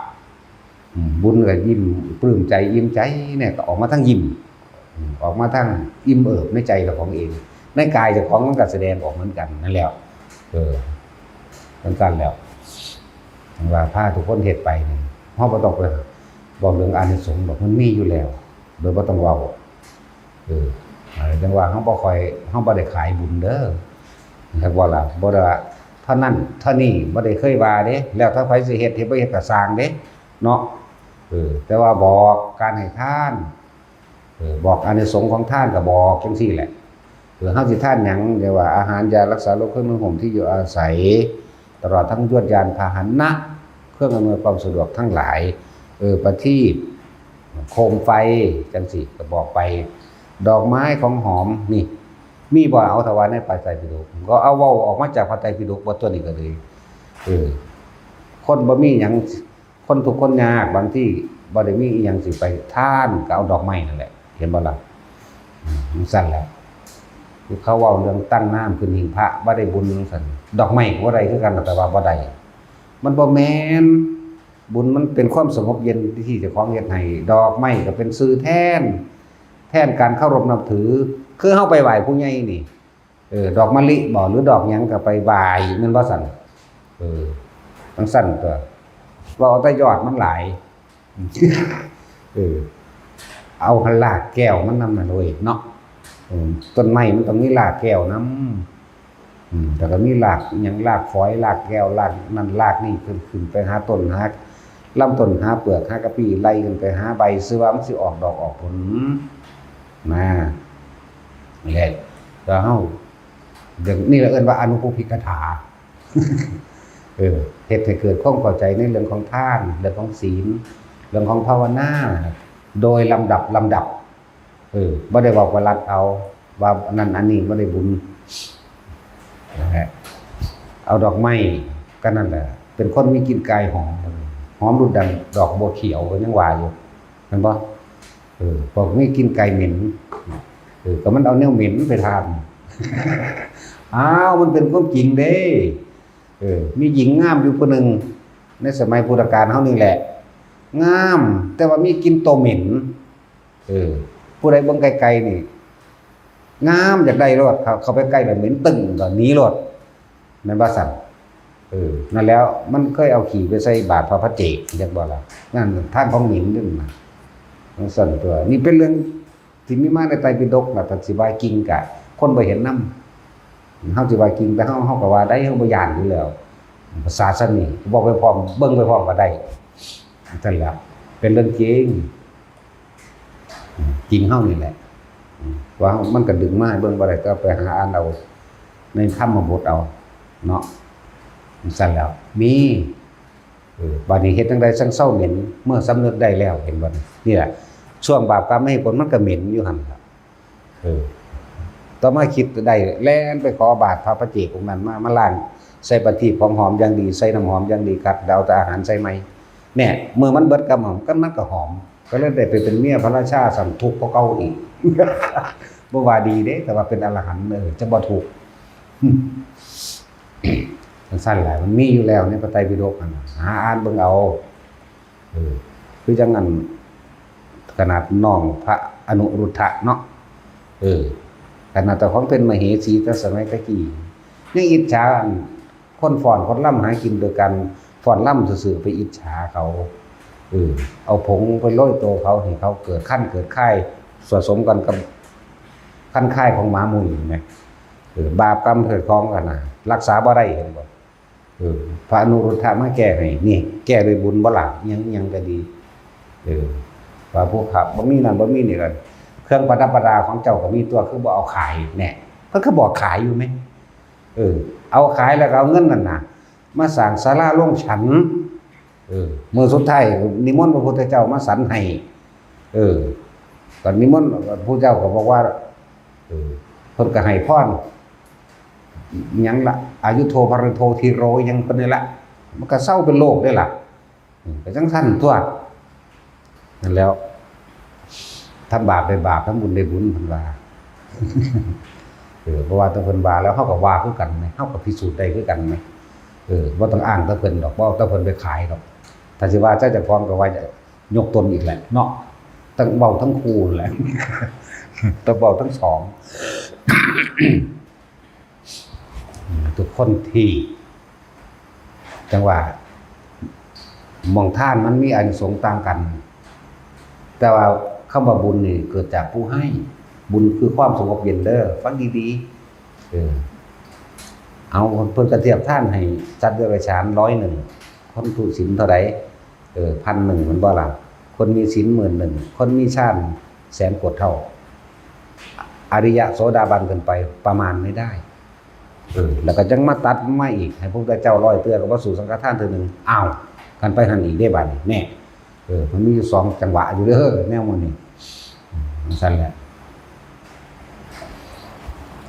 อืม บุญก็ยิ้มปลื้มใจอิ่มใจเนี่ย ก็ออกมาทางยิ้ม อืม ออกมาทางอิ่มเอิบในใจเจ้าของเอง ในกายเจ้าของมันก็แสดงออกเหมือนกันนั่นแหละ เออ เหมือนกันแล้ว ว่าพาทุกคนเฮ็ดไปนี่ เฮาบ่ต้องไปบอกเรื่องอานิสงส์ดอก มันมีอยู่แล้ว โดยบ่ต้องเว้า เออ จั่งว่าเฮาบ่ค่อย เฮาบ่ได้ขายบุญเด้อ จักบ่ล่ะ บ่ได้ว่าเท่านั้นเท่านี้ บ่ได้เคยว่าเด้ แล้วแต่ไผสิเฮ็ด เฮ็ดบ่เฮ็ดก็ซ่างเด้ เนาะ เออ แต่ว่าบอกการให้ทาน เออ บอกอานิสงส์ของทานก็บอกจั่งซี้แหละ เออ เฮาสิทานหยัง เรียกว่าอาหาร ยารักษาโรค เครื่องนุ่งห่ม ที่อยู่อาศัย ตลอดทั้งยวดยานพาหนะ เครื่องอำนวยความสะดวกทั้งหลาย เออ ประทีป โคมไฟ จั่งซี้ก็บอกไป ดอกไม้ของหอมนี่ มีบ่ เอา ถ้าว่าในพระไตรปิฎก ก็เอาเว้าออกมาจากพระไตรปิฎก บทตัวนี้ก็เลย เออ คนบ่มีหยัง คนทุกข์คนยาก บางทีบ่ได้มีอิหยังสิไปทาน ก็เอาดอกไม้นั่นแหละ เห็นบ่ล่ะ อืม จั่งซั้นแหละ คือเขาเว้าเรื่องตั้งน้ำขึ้นหิ้งพระ บ่ได้บุญจั่งซั้น ดอกไม้ก็บ่ได้คือกัน แต่ว่าบ่ได้ มันบ่แม่น บุญมันเป็นความสงบเย็นที่เจ้าของเฮ็ดให้ ดอกไม้ก็เป็นสื่อแทน แทนการเคารพนับถือ คือเฮาไปไหว้ผู้ใหญ่นี่ เออ ดอกมะลิบ่ หรือดอกหยังก็ไปไหว้ แม่นบ่ซั่น เออ จั่งซั้นตั๊ว เว้าเอาแต่ยอดมันหลาย เออ เอารากแก้วมันนำนั่นเว้ยเนาะ เออ ต้นไม้มันต้องมีรากแก้วนำ อืม แล้วก็มีรากอิหยัง รากฝอย รากแก้ว รากนั่นรากนี่ ขึ้น ขึ้นไปหาต้น หาลำต้น หาเปลือก หากะปี้ ไล่ขึ้นไปหาใบ ซื่อว่ามันสิออกดอกออกผล นะ นี่แหละ แล้วเฮา เรื่องนี้เราเอิ้นว่าอนุภูพิกถา เออ เฮ็ดให้เกิดความเข้าใจในเรื่องของทาน เรื่องของศีล เรื่องของภาวนา โดยลำดับลำดับ เออ บ่ได้บอกว่ารัดเอา ว่าอันนั้นอันนี้บ่ได้บุญ นะฮะ เอาดอกไม้ก็นั่นแหละ เป็นคนมีกลิ่นกายหอม หอมดุจดั่งดอกบัวเขียวก็ยังว่าอยู่ แม่นบ่ เออ บอกมีกลิ่นกายเหม็น เออ ก็มันเอาแนวเหม็นไปทาน อ้าว มันเป็นความจริงเด้ เออ มีหญิงงามอยู่ผู้หนึ่ง ในสมัยพุทธกาลเฮานี่แหละ งาม แต่ว่ามีกลิ่นตัวเหม็น เออ ผู้ใดเบิ่งไกลๆนี่ งาม อยากได้โลด เข้า เข้าไปใกล้แล้วเหม็นตึ้ง ก็หนีโลด แม่นบ่ซั่น เออ นั่นแล้ว มันเคยเอาขี้ไปใส่บาตรพระปัจเจก จักบ่ล่ะ นั่นทานของเหม็นนั่นน่ะ จั่งซั้นตั๊ว นี่เป็นเรื่องที่มีมาในไตรปิฎกล่ะ ถ้าสิว่าจริงกะ คนบ่เห็นนำ เฮาสิว่าจริง แต่เฮา เฮาก็ว่าได้ เฮาบ่ย้านอยู่แล้ว ภาษาซั่นนี่ เว้าไปพร้อม เบิ่งไปพร้อมก็ได้ ซั่นแหละ เป็นเรื่องจริง จริงเฮานี่แหละ ว่ามันก็ดึงมาให้เบิ่งบ่ได้ ก็ไปหาอ่านเอาในธรรมบทเอา เนาะ ซั่นแล้ว มี เออ บัดนี้เฮ็ดจั่งใดจั่งเซาเหม็น เมื่อสำนึกได้แล้ว เห็นบ่นี่ นี่แหละ ช่วงบาปกรรมไม่ให้ผล มันก็เหม็นอยู่หั่นล่ะ เออ ต่อมาคิดได้ แล่นไปขอบาตรพระปัจเจกองค์นั้นมา มาล้าง ใส่ประทีปของหอมอย่างดี ใส่น้ำหอมอย่างดี คัดเอาแต่อาหารใส่ใหม่ เนี่ย เมื่อมันเบิดกรรมของมัน ก็มันก็หอม ก็เลยได้ไปเป็นเมียพระราชา สั่นทุกข์กว่าเก่าอีก บ่ว่าดีเด้ แต่ว่าเป็นอรหันต์ เออ จะบ่ทุกข์ จั่งซั้นแหละ มันมีอยู่แล้วในพระไตรปิฎกนั่นน่ะ หาอ่านเบิ่งเอา เออ คือจั่งนั้น ขนาดน้องพระอนุรุทธะเนาะ เออ ขนาดเจ้าของเป็นมเหสีแต่สมัยตะกี้ ยังอิจฉาอันคนฟ้อนคนรำหากินโดยการฟ้อนรำซื่อๆ ไปอิจฉาเขา เออ เอาผงไปโรยตัวเขา ให้เขาเกิดคันเกิดคาย ผสมกันกับคันคายของหมาหมู่นี่แหม เออ บาปกรรมเกิดของกันนะ รักษาบ่ได้ เห็นบ่ เออ พระอนุรุทธะมาแก้ให้ นี่ แก้ด้วยบุญบ่ล่ะ อิหยังอิหยังก็ดี เออ ว่าผู้ขับบ่มีนั่นบ่มีนี่กัน เครื่องประดับประดาของเจ้าก็มีตั๊ว คือบ่เอาขายแน่ เพิ่นก็บอกขายอยู่แหม เออ เอาขายแล้วก็เอาเงินนั่นน่ะ มาสร้างศาลาโรงฉัน เออ มื้อสุดท้ายนิมนต์พระพุทธเจ้ามาฉันให้ เออ ตอนนิมนต์พระพุทธเจ้าก็บอกว่า เออ เพิ่นก็ให้พร หยังละ อายุโท ภะริโท ธีโร หยังเพิ่นนี่ละ มันก็เซาเป็นโรคได้ล่ะ อืม ก็จั่งซั้นตั๊ว นั่นแล้ว ทำบาปได้บาป ทำบุญได้บุญ เพิ่นว่า เออ เพราะว่าแต่เพิ่นว่าแล้ว เฮาก็ว่าคือกันแหม เฮาก็พิสูจน์ได้คือกันแหม เออ บ่ต้องอ้างแต่เพิ่นดอก บ่เอาแต่เพิ่นไปขายดอก ถ้าสิว่าเจ้าเจ้าของก็ว่าจะยกตนอีกแหละเนาะ ต้องเว้าทั้งคู่แหละ ต้องเว้าทั้งสอง ทุกคนที่ จั่งว่า หม่องทานมันมีอานิสงส์ต่างกัน แต่ว่าคำว่าบุญนี่เกิดจากผู้ให้ บุญคือความสงบเย็นเด้อ ฟังดีๆ เออ เอา เพิ่นก็เทียบทานให้สัตว์เดรัจฉานร้อยหนึ่ง คนทุศีลเท่าใด เออ พันหนึ่ง แม่นบ่ล่ะ คนมีศีลหมื่นหนึ่ง คนมีฌานแสนกว่าเท่า อริยะโสดาบันขึ้นไปประมาณไม่ได้ เออ แล้วก็จั่งมาตัดมาอีก ให้พระพุทธเจ้าร้อยเทื่อก็บ่สู้สังฆทานเทื่อหนึ่ง อ้าว กันไปหั่นอีกเด้บัดนี้ แน่ เออ มันมีอยู่สองจังหวะอยู่เด้อ แนวหมู่นี้ อืม จั่งซั้นแหละ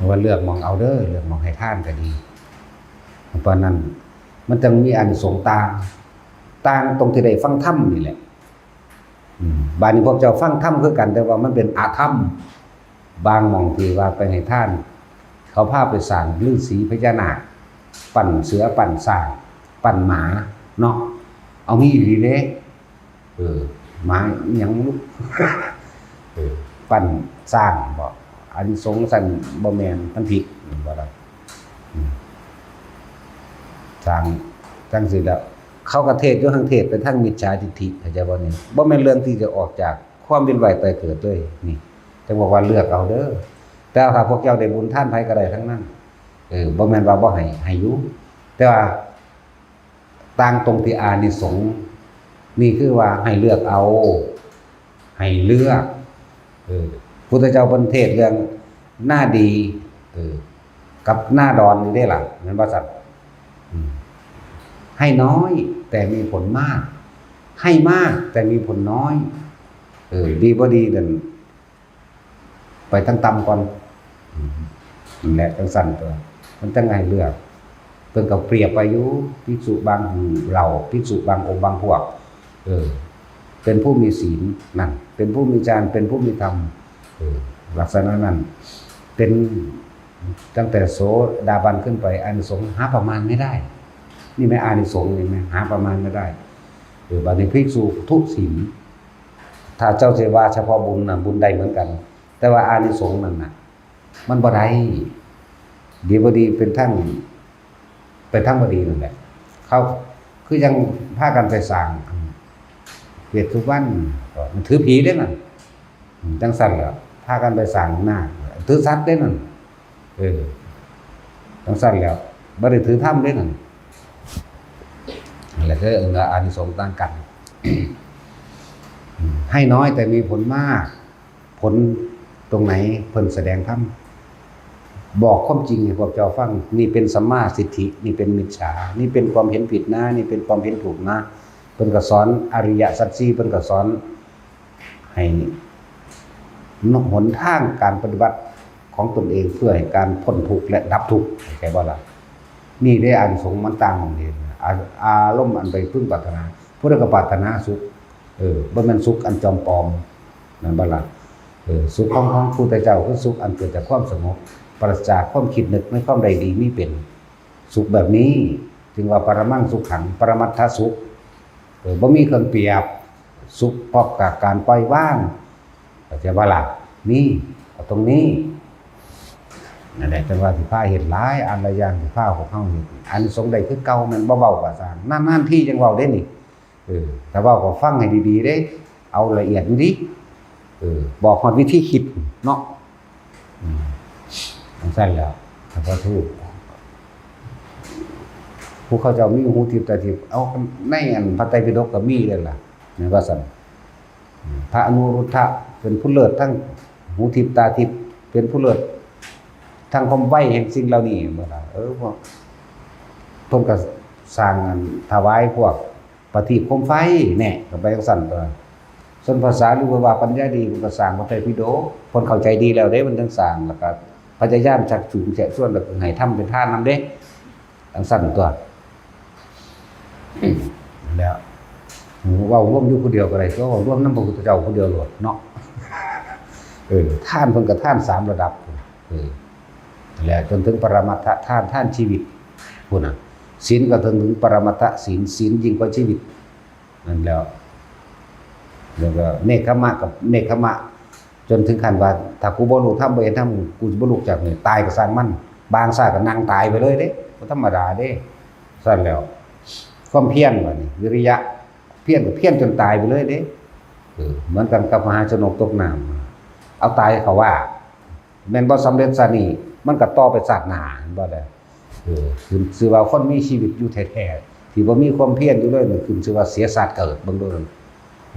ว่าเลือกหม่องเอาเด้อ เลือกหม่องให้ทานก็ดี เพราะนั้นมันจั่งมีอานิสงส์ต่าง ต่างตรงที่ได้ฟังธรรมนี่แหละ อืม บาดนี้พวกเจ้าฟังธรรมคือกัน แต่ว่ามันเป็นอธรรม บางหม่องที่ว่าไปให้ทาน เขาพาไปสร้างฤๅษีพญานาค ปั้นเสือ ปั้นช้าง ปั้นหมา เนาะ เอามีอีหลีเด้ เออ หมาอิหยังลูก เออ ปั้นช้างบ่ อานิสงส์ซั่นบ่แม่น มันผิด แม่นบ่ล่ะ อืม สร้างจั่งซี้แล้ว เขาก็เทศน์อยู่หั่น เทศน์ไปทางมิจฉาทิฏฐิ เข้าใจบ่นี่ บ่แม่นเรื่องที่จะออกจากความเวียนว่ายตายเกิดเลย นี่ จั่งบอกว่าเลือกเอาเด้อ แต่ถ้าพวกเจ้าได้บุญทานไผก็ได้ทั้งนั้น เออ บ่แม่นว่าบ่ให้ ให้อยู่ แต่ว่า ต่างตรงที่อานิสงส์ นี่คือว่าให้เลือกเอา ให้เลือก เออ พุทธเจ้าเพิ่นเทศน์เรื่องนาดี เออ กับนาดอนนี่เด้ล่ะ แม่นบ่ซั่น อืม ให้น้อยแต่มีผลมาก ให้มากแต่มีผลน้อย เออ ดีบ่ดีนั่น ไปทางต่ำก่อน อืม นั่นแหละ จั่งซั่นตั๊ว มันจั่งให้เลือก เพิ่นก็เปรียบไปอยู่ ภิกษุบางหมู่เหล่า ภิกษุบางองค์บางพวก เออ เป็นผู้มีศีลนั่น เป็นผู้มีฌาน เป็นผู้มีธรรม เออ ลักษณะนั้น เป็นตั้งแต่โสดาบันขึ้นไป อานิสงส์หาประมาณไม่ได้ นี่แม่นอานิสงส์นี่แม่นหาประมาณไม่ได้ เออ บาดนี้ภิกษุทุศีล ถ้าเจ้าสิว่าเฉพาะบุญน่ะ บุญได้เหมือนกัน แต่ว่าอานิสงส์นั่นน่ะ มันบ่ได้ ดีบ่ดีเป็นทาง ไปทางบ่ดีนั่นแหละ เขาคือยังพากันไปสร้างเวชสุวรรณ ก็มันถือผีเด้นั่น อืม จั่งซั่นแหละ พากันไปสร้างนาค ถือสัตว์เด้นั่น เออ จั่งซั่นแหละ บ่ได้ถือธรรมเด้นั่น นั่นแหละ คืออานิสงส์ต่างกัน อืม ให้น้อยแต่มีผลมาก ผลตรงไหน เพิ่นแสดงธรรม บอกความจริงให้พวกเจ้าฟัง นี่เป็นสัมมาทิฏฐิ นี่เป็นมิจฉา นี่เป็นความเห็นผิดนะ นี่เป็นความเห็นถูกนะ เพิ่นก็สอนอริยสัจสี่ เพิ่นก็สอนให้หนทางการปฏิบัติของตนเองเพื่อให้การพ้นทุกข์และดับทุกข์ เข้าใจบ่ล่ะ นี่เด้อานิสงส์มันต่างหม่องนี้ อา- อารมณ์อันไปพึงปรารถนา ผู้ใดก็ปรารถนาสุข เออ บ่แม่นสุขอันจอมปลอม แม่นบ่ล่ะ เออ สุขของ ของพุทธเจ้าคือสุขอันเกิดจากความสงบ ปราศจากความคิดนึกในความใดดีมีเป็น สุขแบบนี้จึงว่าปรมังสุขัง ปรมัตถสุข เออ บ่มีเครื่องเปรียบ สุขพร้อมกับการปล่อยวาง เข้าใจบ่ล่ะ นี่ เอาตรงนี้ นั่นแหละ จั่งว่าสิพาเฮ็ดหลายอันหลายอย่าง สิพาพวกเฮาเฮ็ด อานิสงส์ได้คือเก่า แม่นบ่เว้าก็ซ่าง นานๆทีจั่งเว้าเด้นี่ เออ ถ้าเว้าก็ฟังให้ดีๆเด้ เอาละเอียดอยู่ดิ เออ บอกฮอดวิธีคิดเนาะ อืม จั่งซั่นแหล้ว สาธุ ผู้เขาเจ้ามีหูทิพย์ตาทิพย์ เอา ในอันพระไตรปิฎกก็มีเลยล่ะ แม่นว่าซั่น พระอนุรุทธะเป็นผู้เลิศทั้งหูทิพย์ตาทิพย์ เป็นผู้เลิศทั้งความไวแห่งสิ่งเหล่านี้ แม่นบ่ล่ะ เออ พวก เพิ่นก็สร้างอันถวายพวกประทีปโคมไฟแน่ ก็ไปจั่งซั่นตั๊ว ส่วนพระสารีบุตรว่าปัญญาดี เพิ่นก็สร้างพระไตรปิฎก เพิ่นเข้าใจดีแล้วเด้ เพิ่นจั่งสร้าง แล้วก็พยายามชักจูงแชะชวน แล้วก็ให้ทำเป็นทานนำเด้ จั่งซั่นตั๊ว แล้ว เว้ารวมอยู่ผู้เดียวก็ได้ ก็เว้ารวมนำพระพุทธเจ้าผู้เดียวโลดเนาะ เออ ทานเพิ่นก็ทานสามระดับ เออ แล้วจนถึงปรมัตถทาน ทานชีวิตพุ้นน่ะ ศีลก็ถึง ถึงปรมัตถศีล ศีลยิ่งกว่าชีวิต นั่นแหล้ว แล้วก็เนกขมะกับเนกขมะ จนถึงขั้นว่า ถ้ากูบ่รู้ธรรม บ่เห็นธรรม กูสิบ่ลุกจากนี่ ตายก็ซ่างมัน บางชาติก็นั่งตายไปเลยเด้ บ่ธรรมดาเด้ ซั่นแหล้ว ความเพียรบัดนี้ วิริยะ เพียรก็เพียรจนตายไปเลยเด้ เออ เหมือนกันกับมหาชนกตกน้ำ เอาตายเขาว่า แม่นบ่สำเร็จชาตินี้ มันก็ต่อไปชาติหน้า เห็นบ่ล่ะ เออ ขึ้นชื่อว่าคนมีชีวิตอยู่แท้ๆ ที่บ่มีความเพียรอยู่เลยนี่ ขึ้นชื่อว่าเสียชาติเกิด เบิ่งดูนั่น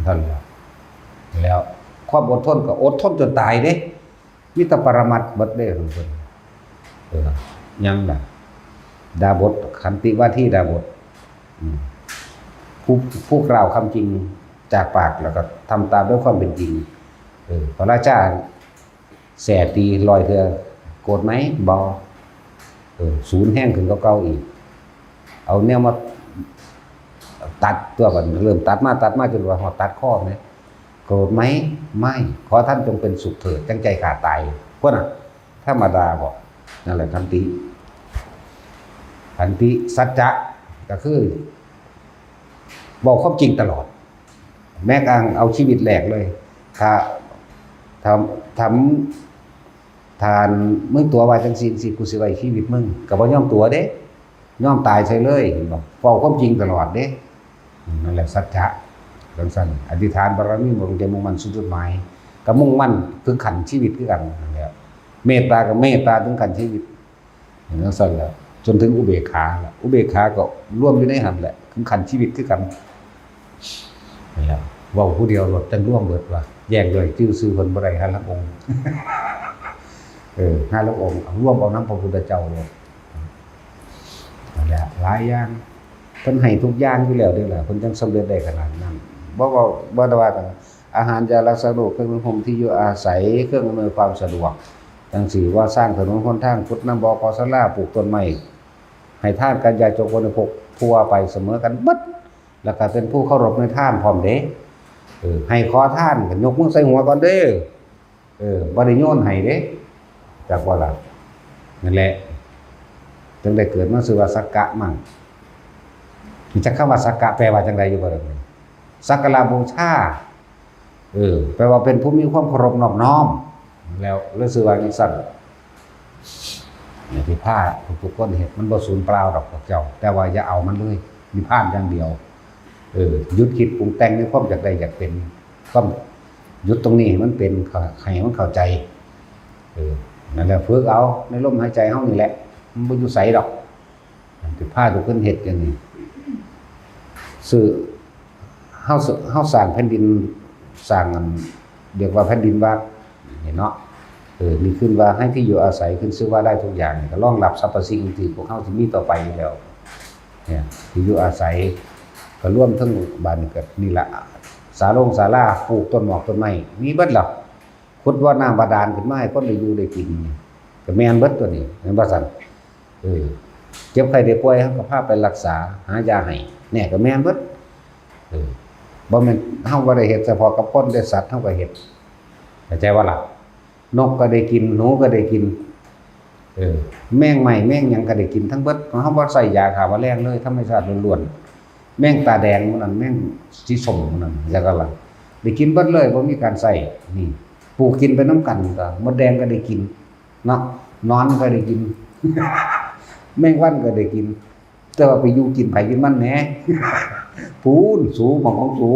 เท่านั้นแหละ แล้วความอดทนก็อดทนจนตายเด้ มีแต่ปรมัตถ์เบิดเด้ของเพิ่น เออ ยังล่ะ ดาบส ขันติวาทีดาบส อืม ผู้- ผู้กล่าวคำจริงจากปาก แล้วก็ทำตามด้วยความเป็นจริง เออ พระราชาแส่ตีร้อยเทื่อ โกรธไหม? บ่ เออ สูนแฮงขึ้นกว่าเก่าอีก เอาแนวมาตัดตัวบัด เริ่มตัดมาตัดมาจนว่าฮอดตัดคอแหม โกรธไหม? ไม่ ขอท่านจงเป็นสุขเถิด จั่งใจข้าตาย พุ้นน่ะ ธรรมดาบ่ นั่นแหละขันติ ขันติ สัจจะ ก็คือ เว้าความจริงตลอด แม้กระทั่งเอาชีวิตแลกเลย ถ้า ถ้า ถ้า ถ้ามึงตั๋วว่าจั่งซี้จั่งซี้ กูสิไว้ชีวิตมึง ก็บ่ยอมตั๋วเด้ ยอมตายใส่เลย เห็นบ่ เว้าความจริงตลอดเด้ นั่นแหละสัจจะ จั่งซั่น อธิษฐานบารมี บ่ลงใจมุ่งมั่นสู่จุดหมาย ก็มุ่งมั่นถึงขั้นชีวิตคือกันนั่นแหละ เมตตาก็เมตตาถึงขั้นชีวิต จั่งซั่นแหละ จนถึงอุเบกขาล่ะ อุเบกขาก็รวมอยู่ในหั่นแหละ ถึงขั้นชีวิตคือกัน นั่นแหละ เว้าผู้เดียวโลด จั่งรวมเบิดว่า แยกย่อยจื่อชื่อเพิ่นบ่ได้ ห่าลางองค์ เออ ห่าลางองค์ เอารวมเอานำพระพุทธเจ้าโลด นั่นแหละ หลายอย่าง เพิ่นให้ทุกอย่างอยู่แล้วเด้ล่ะ เพิ่นจั่งสำเร็จได้ขนาดนั้น บ่เว้า บ่ได้ว่ากัน อาหาร ยารักษาโรค เครื่องนุ่งห่ม ที่อยู่อาศัย เครื่องอำนวยความสะดวก จั่งซี้ ว่าสร้างถนนหนทาง ขุดน้ำบ่อ ก่อศาลา ปลูกต้นไม้ ให้ทานแก่ญาติโยม คนในครอบครัวไปเสมอกันเบิด แล้วก็เป็นผู้เคารพในทานพร้อมเด้ เออ ให้ขอทานก็ยกมือใส่หัวก่อนเด้อ เออ บ่ได้โยนให้เด้ จักบ่ล่ะ นั่นแหละ จั่งได้เกิดมาชื่อว่าสักกะมัง รู้จักคำว่าสักกะแปลว่าจั่งใดอยู่บ่ล่ะ สักการะบูชา เออ แปลว่าเป็นผู้มีความเคารพนอบน้อม แล้ว แล้วชื่อว่าจั่งซั่น เนี่ย ที่พาทุกๆคนเฮ็ด มันบ่สูญเปล่าดอกพวกเจ้า แต่ว่าอย่าเอามันเลย นิพพานอย่างเดียว เออ หยุดคิดปรุงแต่งในความอยากได้อยากเป็น ความ หยุดตรงนี้ให้มันเป็น ให้มันเข้าใจ เออ นั่นแหละ ฝึกเอาในลมหายใจเฮานี่แหละ มันบ่อยู่ไสดอก ที่พาทุกคนเฮ็ดอย่างนี้ ซื้อ เฮา เฮาสร้างแผ่นดิน สร้างอัน เรียกว่าแผ่นดินวัด นี่เนาะ เออ นี่ขึ้นว่าให้ที่อยู่อาศัย ขึ้นชื่อว่าได้ทุกอย่าง นี่ก็รองรับสรรพสิ่งที่พวกเฮาสิมีต่อไปอยู่แล้ว เนี่ย ที่อยู่อาศัย ก็รวมทั้งบ้านก็นี่ล่ะ ศาลงศาลา ปลูกต้นหมากต้นไม้ มีเบิดล่ะ ขุดบ่อน้ำบาดาลขึ้นมาให้คนได้อยู่ได้กิน ก็แม่นเบิดตัวนี้ แม่นบ่ซั่น? เออ เจ็บไข้ได้ป่วย เฮาก็พาไปรักษา หายาให้ แน่ ก็แม่นเบิด เออ บ่แม่นเฮาบ่ได้เฮ็ดเฉพาะกับคนเด้ สัตว์เฮาก็เฮ็ด เข้าใจบ่ล่ะ? นกก็ได้กิน หนูก็ได้กิน เออ แมงไม้แมงหยังก็ได้กินทั้งเบิด เฮาบ่ใส่ยาฆ่าแมลงเลย ธรรมชาติล้วนๆ แมงตาแดงหมู่นั้น แมงสีส้มหมู่นั้น แล้วก็ล่ะ ได้กินเบิดเลย บ่มีการใส่ นี่ ปลูกกินไปนำกัน ก็มดแดงก็ได้กิน เนาะ หนอนก็ได้กิน แมงวันก็ได้กิน แต่ว่าไปอยู่กินไผกินมันแหน่ พู้น สู หม่องของสู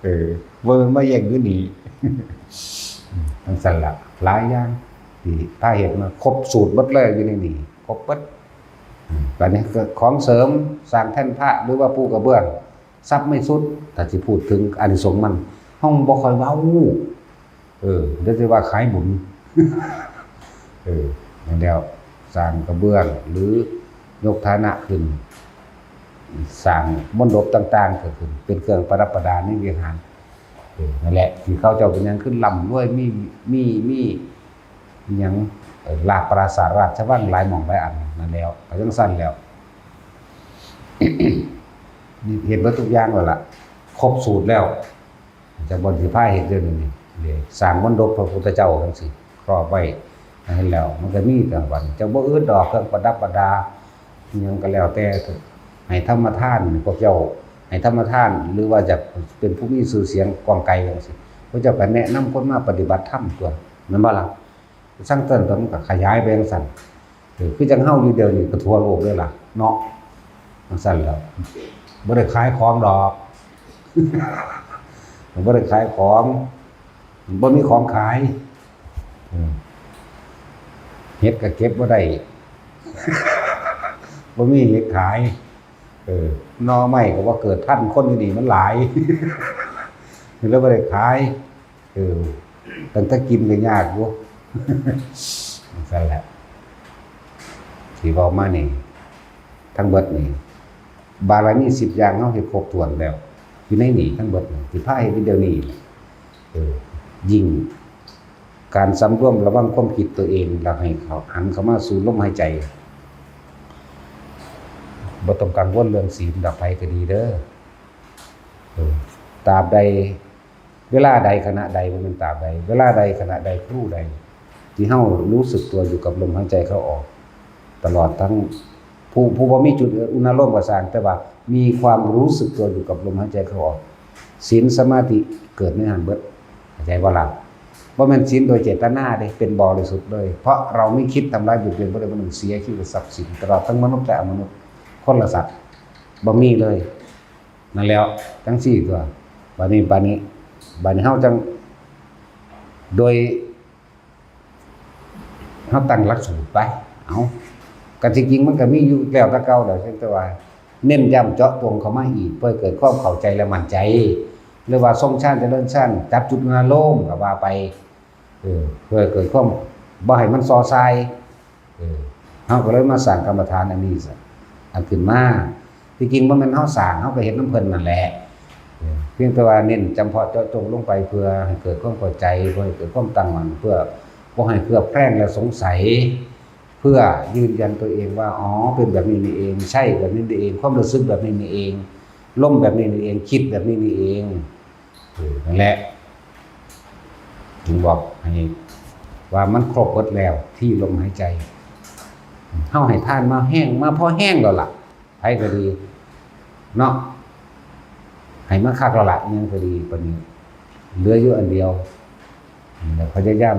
เออ บ่แม่นมาแย่งอยู่นี่ จั่งซั่นล่ะ หลายอย่างที่พาเฮ็ดมา ครบสูตรเบิดเลยอยู่ในนี่ ครบเบิด อืม บัดนี้ก็ของเสริม สร้างแท่นพระ หรือว่าปูกระเบื้อง ทรัพย์ไม่ทรุด ถ้าสิพูดถึงอานิสงส์มัน เฮาบ่ค่อยเว้า เออ เดี๋ยวสิว่าขายบุญ เออ นั่นแล้ว สร้างกระเบื้อง หรือยกฐานะขึ้น สร้างมณฑปต่างๆ ก็ขึ้น เป็นเครื่องประดับประดาในวิหาร เออ นั่นแหละ ที่เขาเจ้าเป็นหยังขึ้นร่ำรวย มี มี มี อิหยัง เอ่อ ลาบปราสาทราชวังหลายหม่องหลายอันนั่นแล้ว ก็จั่งซั่นแล้ว นี่เฮ็ดเบิดทุกอย่างแล้วล่ะ ครบสูตรแล้ว จั่งบ่อนสิพาเฮ็ดเดี๋ยวนี้นี่ เด้ สร้างมณฑปพระพุทธเจ้าจั่งซี้ ครอบไว้ เห็นแล้ว มันก็มีแต่บัดนี้ จั่งบ่อึดดอก เครื่องประดับประดา อิหยังก็แล้วแต่ ให้ธรรมทาน พวกเจ้า ให้ธรรมทาน หรือว่าจะเป็นผู้มีชื่อเสียงกว้างไกลจั่งซี้ พระเจ้าก็แนะนำคนมาปฏิบัติธรรมตั๊ว แม่นบ่ล่ะ? สั่งเติมก็มันก็ขยายไปจั่งซั่น เออ คือจั่งเฮาอยู่เดี๋ยวนี้ก็ทั่วโลกเลยล่ะ เนาะ จั่งซั่นแหล้ว บ่ได้ขายของดอก บ่ได้ขายของ บ่มีของขาย อืม เห็ดก็เก็บบ่ได้ บ่มีเห็ดขาย เออ หน่อไม้ก็บ่เกิดพันธุ์ คนอยู่นี่มันหลาย เลยบ่ได้ขาย เออ ตั้งแต่กินก็ยากอยู่ จั่งซั่นแหละ ที่เว้ามานี่ ทั้งเบิดนี่ บารมีสิบอย่างเฮาเฮ็ดครบถ้วนแล้ว อยู่ในนี่ทั้งเบิดนี่ ที่พาเฮ็ดอยู่เดี๋ยวนี้ เออ ยิ่ง การสำรวมระวังความคิดตัวเอง แล้วให้เขาหันเข้ามาสู่ลมหายใจ บ่ต้องกังวลเรื่องศีลดอก ไผก็ดีเด้อ เออ ตราบใด เวลาใดขณะใด บ่แม่นตราบใด เวลาใดขณะใดครู่ใด ที่เฮารู้สึกตัวอยู่กับลมหายใจเข้าออก ตลอดทั้ง ผู้ ผู้บ่มีจุดอุณาโลมก็ซ่าง แต่ว่ามีความรู้สึกตัวอยู่กับลมหายใจเข้าออก ศีลสมาธิเกิดในหั้นเบิด เข้าใจบ่ล่ะ? บ่แม่นศีลโดยเจตนาเด้ เป็นบริสุทธิ์เลย เพราะเราไม่คิดทำร้ายเบียดเบียนผู้ใดผู้หนึ่ง เสียชีวิต ทรัพย์สิน ตลอดทั้งมนุษย์และอมนุษย์ คนและสัตว์ บ่มีเลย นั่นแหล้ว จั่งซี้ตั๊ว บัดนี้ บัดนี้ บัดนี้เฮาจั่ง โดย เฮาตั้งหลักสูตรไป เอ้า ก็จริงๆ มันก็มีอยู่แล้วแต่เก่าแหละ เพียงแต่ว่าเน้นย้ำเจาะจงเข้ามาอีก เพื่อให้เกิดความเข้าใจและมั่นใจ หรือว่าทรงฌานเจริญฌาน จับจุดอารมณ์ก็ว่าไป เออ เพื่อให้เกิดความ บ่ให้มันซอซาย เออ เฮาก็เลยมาสร้างกรรมฐานอันนี้ซะ อันขึ้นมา ที่จริงบ่แม่นเฮาสร้าง เฮาก็เฮ็ดนำเพิ่นนั่นแหละ เออ เพียงแต่ว่าเน้นจำเพาะเจาะจงลงไป เพื่อให้เกิดความเข้าใจ เพื่อให้เกิดความตั้งมั่น เพื่อบ่ให้เคลือบแคลงและสงสัย เพื่อยืนยันตัวเองว่า อ๋อ เป็นแบบนี้นี่เอง ใช่แบบนี้นี่เอง ความรู้สึกแบบนี้นี่เอง ลมแบบนี้นี่เอง คิดแบบนี้นี่เอง เออ นั่นแหละ จึงบอกให้ว่ามันครบเบิดแล้วที่ลมหายใจ เฮาให้ทานมาแฮง มาพอแฮงแล้วล่ะ ไผก็ดี เนาะ ให้มาคักแล้วล่ะ อิหยังก็ดี บัดนี้เหลืออยู่อันเดียว พยายาม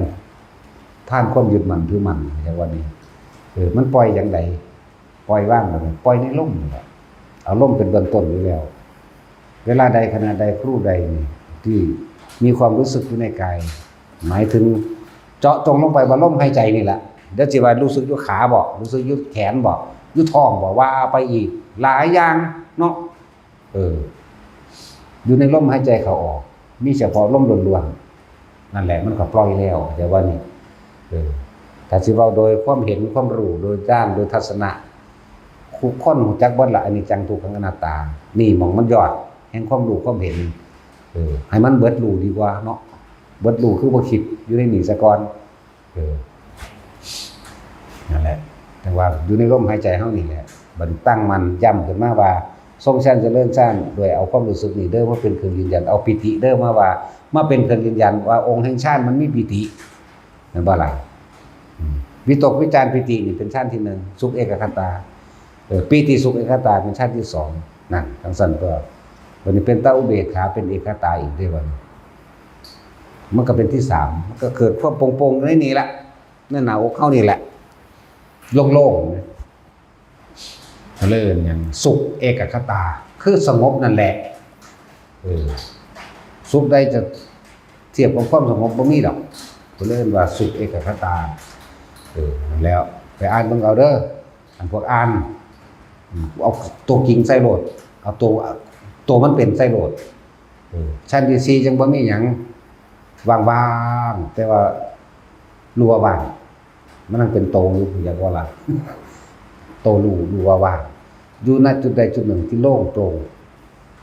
ทานความยึดมั่นถือมั่น เรียกว่านี่ เออ มันปล่อยจั่งใด ปล่อยวางแบบนี้ ปล่อยในลมนี่แหละ เอาลมเป็นเบื้องต้นอยู่แล้ว เวลาใดขณะใดครู่ใดนี่ ที่มีความรู้สึกอยู่ในกาย หมายถึงเจาะจงลงไปว่าลมหายใจนี่แหละ เดี๋ยวสิว่ารู้สึกอยู่ขาบ่ รู้สึกอยู่แขนบ่ อยู่ท้องบ่ ว่าไปอีก หลายอย่างเนาะ เออ อยู่ในลมหายใจเข้าออก มีเฉพาะลมล้วนๆ นั่นแหละ มันก็ปล่อยแล้ว แต่ว่านี่ เออ ถ้าสิเว้าโดยความเห็น ความรู้ โดยญาณ โดยทัศนะ ทุกคนรู้จักเบิดละ อนิจจัง ทุกขัง อนัตตา นี่หม่องมันยอดแห่งความรู้ความเห็น เออ ให้มันเบิดรู้ดีกว่าเนาะ เบิดรู้คือบ่คิดอยู่ในนี่ซะก่อน เออ นั่นแหละ แต่ว่าอยู่ในลมหายใจเฮานี่แหละ บัดตั้งมั่นย้ำขึ้นมาว่า ทรงฌานเจริญฌาน โดยเอาความรู้สึกนี่เด้อมาเป็นเครื่องยืนยัน เอาปีติเด้อมาว่า มาเป็นเครื่องยืนยันว่าองค์แห่งฌานมันมีปีติ แม่นบ่ล่ะ? อืม วิตกวิจารปีตินี่เป็นฌานที่หนึ่ง สุขเอกคตา เออ ปีติสุขเอกคตาเป็นฌานที่สอง นั่น จั่งซั้นตั๊ว บัดนี้เป็นตาอุเบกขา เป็นเอกคตาอีกเด้บัดนี้ มันก็เป็นที่สาม มันก็เกิดความโปร่งๆ อยู่ในนี่แหละ ในหน้าอกเฮานี่แหละ โล่งๆ นะ เขาเรียกหยัง สุขเอกคตา คือสงบนั่นแหละ เออ สุขใดจะเทียบกับความสงบบ่มีดอก เขาเรียกว่าสุขเอกคตา เออ นั่นแหล้ว ไปอ่านเบิ่งเอาเด้อ อันพวกอ่าน อืม เอาตัวจริงใส่โลด เอาตัว ตัวมันเป็นใส่โลด เออ ฌานที่สี่จั่งบ่มีหยัง ว่างๆ แต่ว่ารู้ว่าว่าง มันยังเป็นโตอยู่ อยากว่าล่ะ โตรู้ รู้ว่าว่าง อยู่ ณ จุดใดจุดหนึ่งที่โล่งโปร่ง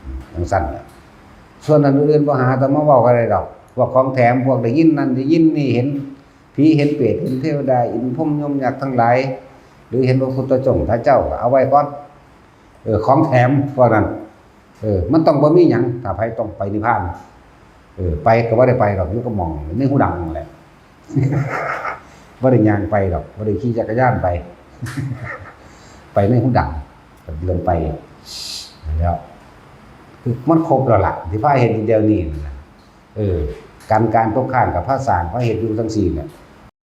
อืม จั่งซั้นน่ะ ส่วนอันอื่นบ่หาแต่มาเว้าก็ได้ดอก พวกของแถม พวกได้ยินนั่นได้ยินนี่ เห็นผีเห็นเปรต เห็นเทวดา อินทร์พรหมยมยักษ์ทั้งหลาย หรือเห็นพระพุทธเจ้า พระเจ้าก็เอาไว้ก่อน เออ ของแถมพวกนั้น เออ มันต้องบ่มีหยัง ถ้าไผต้องไปนิพพาน เออ ไปก็บ่ได้ไปดอก อยู่กับหม่องในหูดังนั่นแหละ บ่ได้ย่างไปดอก บ่ได้ขี่จักรยานไป ไปในหูดัง ก็เดินไป แล้ว คือมันครบแล้วล่ะ ที่พาเฮ็ดอยู่เดี๋ยวนี้นั่นน่ะ เออ กันการตกค้างกับพาสร้าง พาเฮ็ดอยู่จั่งซี้แหละ